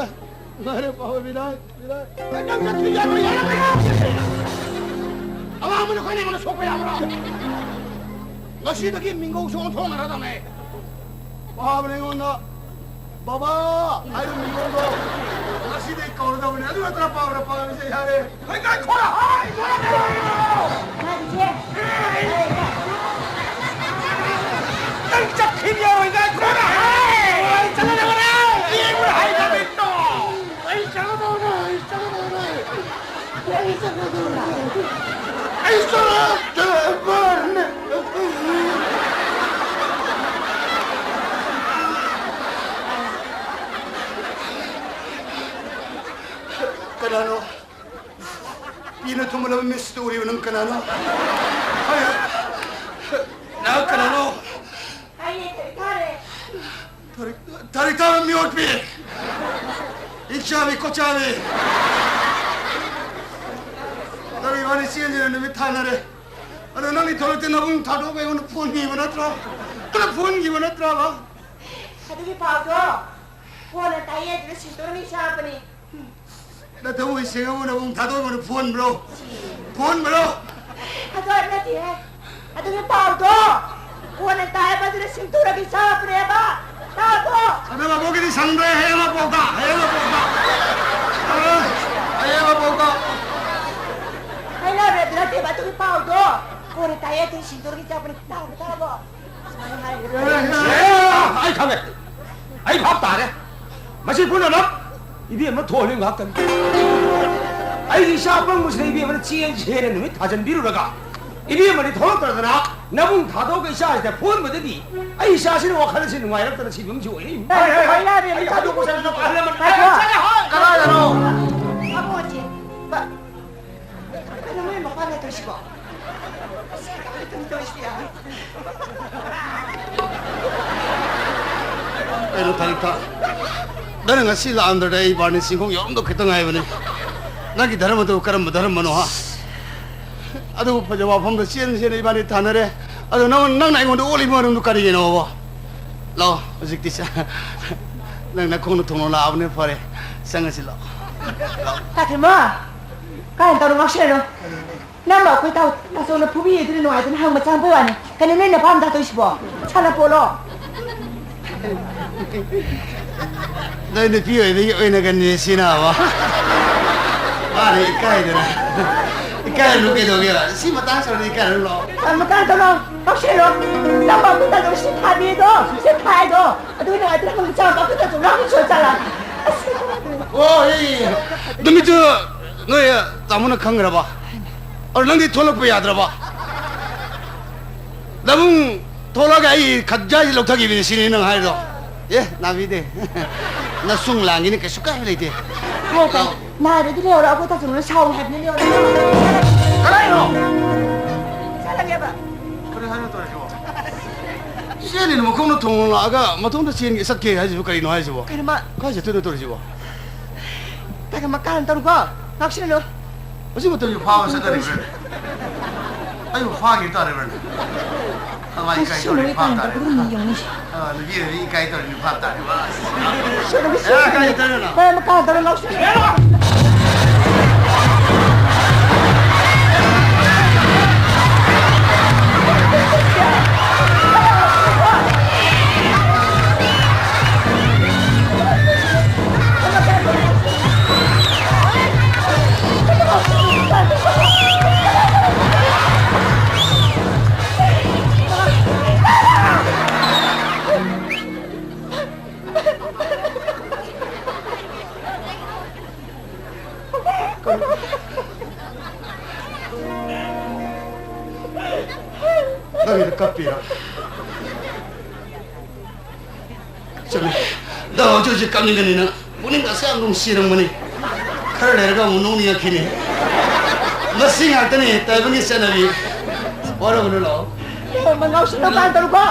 ꯉꯥꯏꯔꯦ ꯄꯥꯕ ꯕꯤꯗꯥꯏ, ꯕꯤꯗꯥꯏ꯫ ꯅꯪ ꯆꯠꯈꯤ ꯌꯥꯔꯣꯏ, ꯌꯥꯔꯣꯏ, ꯌꯥꯔꯣꯏ꯫ ꯑꯉꯥꯡ ꯑꯃꯅ ꯑꯩꯈꯣꯏꯅ ꯑꯩꯉꯣꯟꯗ ꯁꯣꯛꯄ ꯌꯥꯕ꯭ꯔꯣ? ꯉꯁꯤꯗꯒꯤ ꯃꯤꯡꯒꯧꯁꯨ ꯑꯣꯟꯊꯣꯛꯅꯔꯗꯕꯅꯦ꯫ ꯄꯥꯕꯅ ꯑꯩꯉꯣꯟꯗ ꯕꯥꯕꯥ ꯍꯥꯏꯕ ꯃꯤꯡꯒꯧꯗꯣ ꯉꯁꯤꯗꯒꯤ ꯀꯧꯔꯗꯕꯅꯦ꯫ ꯑꯗꯨ ꯅꯠꯇ꯭ꯔ ꯄꯥꯕꯅ ꯄꯥꯝꯃꯤꯁꯦ? ꯌꯥꯔꯦ꯫ ꯍꯣꯏ, ꯉꯥꯏꯈꯣ, ꯍꯥꯏ, ꯉꯥꯏꯈꯣ꯫ ꯅꯪ ꯆꯠꯈꯤꯕ ꯌꯥꯔꯣꯏ, ꯉꯥꯏꯈꯣ꯫ ꯑꯩ ꯆꯠꯂꯗꯕꯅꯦ, ꯑꯩ ꯆꯠꯂꯗꯕꯅꯦ꯫ ꯑꯩ ꯆꯠꯂꯗꯕꯅꯦ, ꯑꯩ ꯆꯠꯂꯗꯕꯅꯦ꯫ ꯑꯩ ꯆꯠꯂꯗꯕꯅꯦ꯫ ꯑꯩ ꯆꯠꯂꯗꯕꯅꯦ꯫ ꯀꯅꯥꯅꯣ? ꯄꯤꯅ ꯊꯨꯝꯕ ꯂꯕ ꯃꯤꯁꯇ ꯎꯔꯤꯕ ꯅꯪ ꯀꯅꯥꯅꯣ? ꯍꯥꯏꯌꯨ꯫ ꯅꯪ ꯀꯅꯥꯅꯣ? ꯑꯩꯅꯦ, ꯊꯣꯏ ꯊꯥꯔꯦ꯫ ꯊꯔꯤꯛ-, ꯊꯔꯤꯛ ꯊꯥꯕ ꯃꯤꯑꯣꯠꯄꯤ! ꯏꯆꯥꯕꯤ ꯀꯣꯆꯥꯕꯤ! ꯅꯪ ꯏꯕꯥꯅꯤ ꯆꯦꯟꯁꯤꯅ ꯅꯨꯃꯤꯠ ꯊꯥꯅꯔꯦ꯫ ꯑꯗꯣ ꯅꯪꯗꯤ ꯊꯣꯔꯛꯇꯦ, ꯅꯕꯨꯡ ꯊꯥꯗꯣꯛꯑꯒ ꯑꯩꯉꯣꯟꯗ ꯐꯣꯟꯈꯤꯕ ꯅꯠꯇ꯭ꯔꯣ? ꯀꯅꯥ ꯐꯣꯟꯈꯤꯕ ꯅꯠꯇ꯭ꯔꯕ? ꯑꯗꯨꯒꯤ ꯄꯥꯎꯗꯣ ꯀꯣꯟꯅ ꯇꯥꯏꯌꯦ, ꯑꯗꯨꯅ ꯁꯤꯟꯇꯣꯔꯅ ꯏꯆꯥꯄꯅꯤ꯫ ꯅꯊꯧ ꯏꯁꯤꯡ ꯑꯃꯅ ꯑꯃꯨꯛ ꯊꯥꯗꯣꯛꯑꯒ ꯐꯣꯟꯕ꯭ꯔꯣ? ꯐꯣꯟꯕ꯭ꯔꯣ? ꯑꯗꯨ ꯍꯥꯏꯕ ꯅꯠꯇꯦꯍꯦ꯫ ꯑꯗꯨꯒꯤ ꯄꯥꯎꯗꯣ ꯀꯣꯟꯅ ꯇꯥꯏꯕ, ꯑꯗꯨꯅ ꯁꯤꯟꯇꯨꯔꯒꯤ ꯆꯥꯕꯅꯦꯕ꯫ ꯇꯥꯕ꯭ꯔꯣ? ꯑꯗꯨ ꯃꯕꯣꯛꯀꯤꯗꯤ ꯁꯪꯗ꯭ꯔꯦ, ꯍꯌꯦꯡ ꯃꯄꯣꯛꯇ, ꯍꯌꯦꯡ ꯃꯄꯣꯛꯇ꯫ ꯑ, ꯍꯌꯦꯡ ꯃꯄꯣꯛꯇ꯫ ꯍꯥꯏꯅꯕ ꯅꯠꯇꯦꯕ, ꯑꯗꯨꯒꯤ ꯄꯥꯎꯗꯣ ꯀꯣꯟꯅ ꯇꯥꯏꯌꯦ, ꯑꯗꯨꯅ ꯁꯤꯟꯇꯨꯔꯒꯤ ꯆꯥꯕꯅꯦ꯫ ꯇꯥꯔꯕꯣ? ꯇꯥꯔꯕꯣ? ꯑꯦ, ꯑꯩ ꯈꯪꯉꯦ꯫ ꯑꯩ ꯚꯥꯞ ꯇꯥꯔꯦ꯫ ꯃꯁꯤ ꯄꯨꯝꯅꯃꯛ ꯏꯕꯦꯝꯃ ꯊꯣꯛꯍꯜꯂꯤ ꯉꯥꯛꯇꯅꯤ꯫ ꯑꯩꯒꯤ ꯏꯆꯥ ꯑꯄꯪꯕꯁꯤꯅ ꯏꯕꯦꯝꯃꯅ ꯆꯦꯡꯁꯦ ꯍꯦꯟꯅ ꯅꯨꯃꯤꯠ ꯊꯥꯖꯟꯕꯤꯔꯨꯔꯒ ꯏꯕꯦꯝꯃꯅꯤ ꯊꯣꯛꯂꯛꯇ꯭ꯔꯗꯅ ꯅꯕꯨꯡ ꯊꯥꯗꯣꯛꯑꯒ ꯏꯆꯥꯁꯤꯗ ꯐꯨꯍꯟꯕꯗꯗꯤ ꯑꯩ ꯏꯆꯥꯁꯤꯅ ꯋꯥꯈꯜ ꯑꯁꯤ ꯅꯨꯡꯉꯥꯏꯔꯛꯇꯅ ꯁꯤꯐꯝꯁꯤ ꯑꯣꯏꯔꯛꯏ꯫ ꯍꯣꯏ, ꯍꯣꯏ, ꯍꯣꯏ꯫ ꯑꯩ ꯊꯥꯗꯣꯛꯄ ꯆꯠꯂꯒ ꯑꯍꯜ ꯂꯃꯟ ꯀꯅꯥꯗꯅꯣ? ꯑꯕꯣꯛꯁꯦ꯫ ꯀꯩꯅꯣ ꯅꯣꯏ ꯃꯄꯥꯟꯗ ꯇꯧꯔꯤꯁꯤꯕꯣ? ꯀꯩꯅꯣ ꯊꯥꯔꯤꯛꯊꯥ? ꯅꯪꯅ ꯉꯁꯤ ꯂꯥꯛꯑꯝꯗ꯭ꯔꯗꯤ ꯑꯩ ꯕꯥꯔꯅꯤ ꯆꯤꯡꯈꯣꯡ ꯌꯧꯔꯝꯗꯧ ꯈꯤꯇꯪ ꯉꯥꯏꯕꯅꯤ꯫ ꯅꯪꯒꯤ ꯙꯔꯃꯗꯨ ꯀꯔꯝꯕ ꯙꯔꯃꯅꯣ, ꯍꯥ? ꯑꯗꯨꯕꯨ ꯐꯖꯕ ꯋꯥꯐꯝꯗ ꯆꯦꯟ ꯆꯦꯟ ꯏꯕꯥꯅꯤ ꯊꯥꯅꯔꯦ꯫ ꯑꯗꯣ ꯅꯪ, ꯅꯪꯅ ꯑꯩꯉꯣꯟꯗ ꯑꯣꯠꯂꯤꯕ ꯃꯔꯝꯗꯨ ꯀꯔꯤꯒꯤꯅꯣꯕ? ꯂꯥꯛꯑꯣ, ꯍꯧꯖꯤꯛꯇꯤ ꯆ-, ꯅꯪ ꯅꯈꯣꯡꯅ ꯊꯣꯡꯅ ꯂꯥꯛꯑꯕꯅꯤꯅ ꯐꯔꯦ꯫ ꯆꯪꯉꯁꯤ ꯂꯥꯛꯑꯣ꯫ ꯇꯥꯊꯤꯃꯣ, ꯀꯥꯏꯅ ꯇꯧꯔ ꯉꯥꯎꯁꯤꯜꯂꯅꯨ꯫ ꯅꯪꯕꯨ ꯑꯩꯈꯣꯏ ꯇꯥꯎ-, ꯇꯥꯆꯧꯅ ꯐꯨꯕꯤꯌꯦ ꯑꯗꯨꯅ ꯅꯨꯡꯉꯥꯏꯇꯅ ꯍꯪꯕ ꯆꯪꯉꯛꯄꯩ ꯋꯥꯅꯤ꯫ ꯀꯩꯅꯣ ꯅꯣꯏ ꯅꯄꯥꯝ ꯇꯥꯇꯣꯏꯁꯤꯕꯣ? ꯁꯥꯟꯅꯄꯣꯠꯂꯣ? ꯅꯣꯏ ꯅꯨꯄꯤ ꯑꯣꯏꯕꯒꯤ ꯑꯣꯏꯅꯒꯅꯤ ꯁꯤꯅꯕ꯫ ꯃꯥꯅ ꯏꯀꯥꯏꯗꯅ꯫ ꯏꯀꯥꯏꯔꯨꯅꯨ ꯀꯩꯗꯧꯒꯦꯕ? ꯁꯤ ꯃꯇꯥꯡ ꯆꯥꯔꯗꯤ ꯏꯀꯥꯏꯔꯨꯅꯨ ꯂꯥꯛꯑꯣ꯫ ꯑ, ꯃꯇꯥꯡ ꯆꯥꯔꯣ꯫ ꯂꯧꯁꯤꯜꯂꯣ꯫ ꯅꯪꯕꯨ ꯑꯩꯈꯣꯏ ꯇꯥꯆꯧꯅ ꯁꯤ ꯊꯥꯕꯤꯗꯣ, ꯁꯤ ꯊꯥꯏꯗꯣ꯫ ꯑꯗꯨ ꯅꯨꯡꯉꯥꯏꯇꯅ ꯍꯪꯕ ꯆꯪꯉꯛꯄ ꯑꯩꯈꯣꯏ ꯇꯥꯆꯧ ꯉꯥꯎ ꯁꯣꯏ ꯆꯠꯂ꯫ ꯑꯁ꯫ ꯑꯣ, ꯑꯦ, ꯑꯦ, ꯑꯦ꯫ ꯅꯨꯃꯤꯠꯇꯨ ꯅꯣꯏ ꯇꯥꯃꯣꯅ ꯈꯪꯈ꯭ꯔꯕ? ꯑꯗꯣ ꯅꯪꯗꯤ ꯊꯣꯛꯂꯛꯄ ꯌꯥꯗ꯭ꯔꯕ? ꯅꯕꯨꯡ ꯊꯣꯛꯂꯛꯑꯒ ꯑꯩ ꯈꯠꯖꯥꯏꯁꯤ ꯂꯧꯊꯈꯤꯕꯅꯤ ꯁꯤꯅꯤ ꯅꯪ ꯍꯥꯏꯔꯤꯗꯣ? ꯑꯦ, ꯅꯥꯕꯤꯗꯦ꯫ ꯅꯁꯨꯡ ꯂꯥꯡꯒꯤꯅꯤ, ꯀꯩꯁꯨ ꯀꯥꯏꯕ ꯂꯩꯇꯦ꯫ ꯐꯔꯦ, ꯐꯔꯦ꯫ ꯂꯥꯛꯑꯣ꯫ ꯅꯥꯔꯗꯤ ꯂꯩꯍꯧꯔꯣ, ꯑꯩꯈꯣꯏ ꯇꯥꯆꯧꯅ ꯁꯥꯎꯏ ꯍꯥꯏꯕꯅꯤ, ꯂꯩꯍꯧꯔꯣ꯫ ꯀꯗꯥꯏꯅꯣ? ꯆꯠꯂꯒꯦꯕ꯫ ꯀꯔꯤ ꯍꯥꯏꯅꯣ ꯇꯧꯔꯤꯁꯤꯕꯣ? ꯆꯦꯜꯂꯤꯅ ꯃꯈꯣꯡꯅ ꯊꯣꯡ ꯂꯥꯛꯑꯒ ꯃꯇꯣꯝꯇ ꯆꯦꯟꯒꯦ ꯆꯠꯀꯦ ꯍꯥꯏꯁꯤꯕꯨ ꯀꯔꯤꯅꯣ ꯍꯥꯏꯁꯤꯕꯣ? ꯀꯩꯅꯣ ꯃꯥ ꯀꯥꯏ ꯆꯠꯇꯣꯏꯅꯣ ꯇꯧꯔꯤꯁꯤꯕꯣ? ꯇꯥꯏꯒ ꯃꯀꯥꯟ ꯇꯧꯔꯨꯀꯣ, ꯉꯥꯎꯁꯤꯜꯂꯅꯨ꯫ ꯍꯧꯖꯤꯛ ꯃꯇꯝꯁꯤ ꯐꯥꯕ ꯆꯠꯀꯗꯧꯔꯤꯕ꯭ꯔꯥꯅꯦ? ꯑꯩꯕꯨ ꯐꯥꯈꯤ ꯇꯥꯔꯤꯕ꯭ꯔꯥꯅꯦ? ꯑꯃ ꯏꯀꯥꯏ ꯇꯧꯔꯤ ꯐꯥ ꯇꯥꯔꯦ꯫ ꯑ, ꯅꯨꯄꯤ ꯑꯣꯏꯕꯤ ꯏꯀꯥꯏ ꯇꯧꯔꯤ ꯐꯥ ꯇꯥꯔꯦ꯫ ꯁꯣꯏꯗꯅ ꯑꯦ, ꯀꯥꯏ ꯇꯧꯔꯤꯅꯣ? ꯍꯣꯏ, ꯃꯈꯥ ꯇꯧꯔꯣ, ꯉꯥꯎꯁꯤꯜꯂꯅꯨ꯫ ꯀꯞꯄꯤꯔꯣ? ꯆꯨꯝꯃꯤ꯫ ꯑꯗꯣ ꯍꯧꯖꯤꯛ ꯍꯧꯖꯤꯛ ꯀꯞꯅꯤꯡꯒꯅꯤꯅ ꯄꯨꯛꯅꯤꯡ ꯑꯁꯦ ꯌꯥꯝ ꯅꯨꯡꯁꯤꯔꯝꯕꯅꯤ꯫ ꯈꯔ ꯂꯩꯔꯒ ꯑꯃꯨꯛ ꯅꯣꯛꯅꯤꯡꯉꯛꯈꯤꯅꯤ꯫ ꯃꯁꯤ ꯉꯥꯛꯇꯅꯤ ꯇꯥꯏꯕꯪꯒꯤ ꯆꯠꯅꯕꯤ꯫ ꯋꯥꯔꯧꯒꯅꯨ, ꯂꯥꯛꯑꯣ꯫ ꯃꯉꯥꯎꯁꯤꯡꯅ ꯄꯥꯟ ꯇꯧꯔꯨꯀꯣ꯫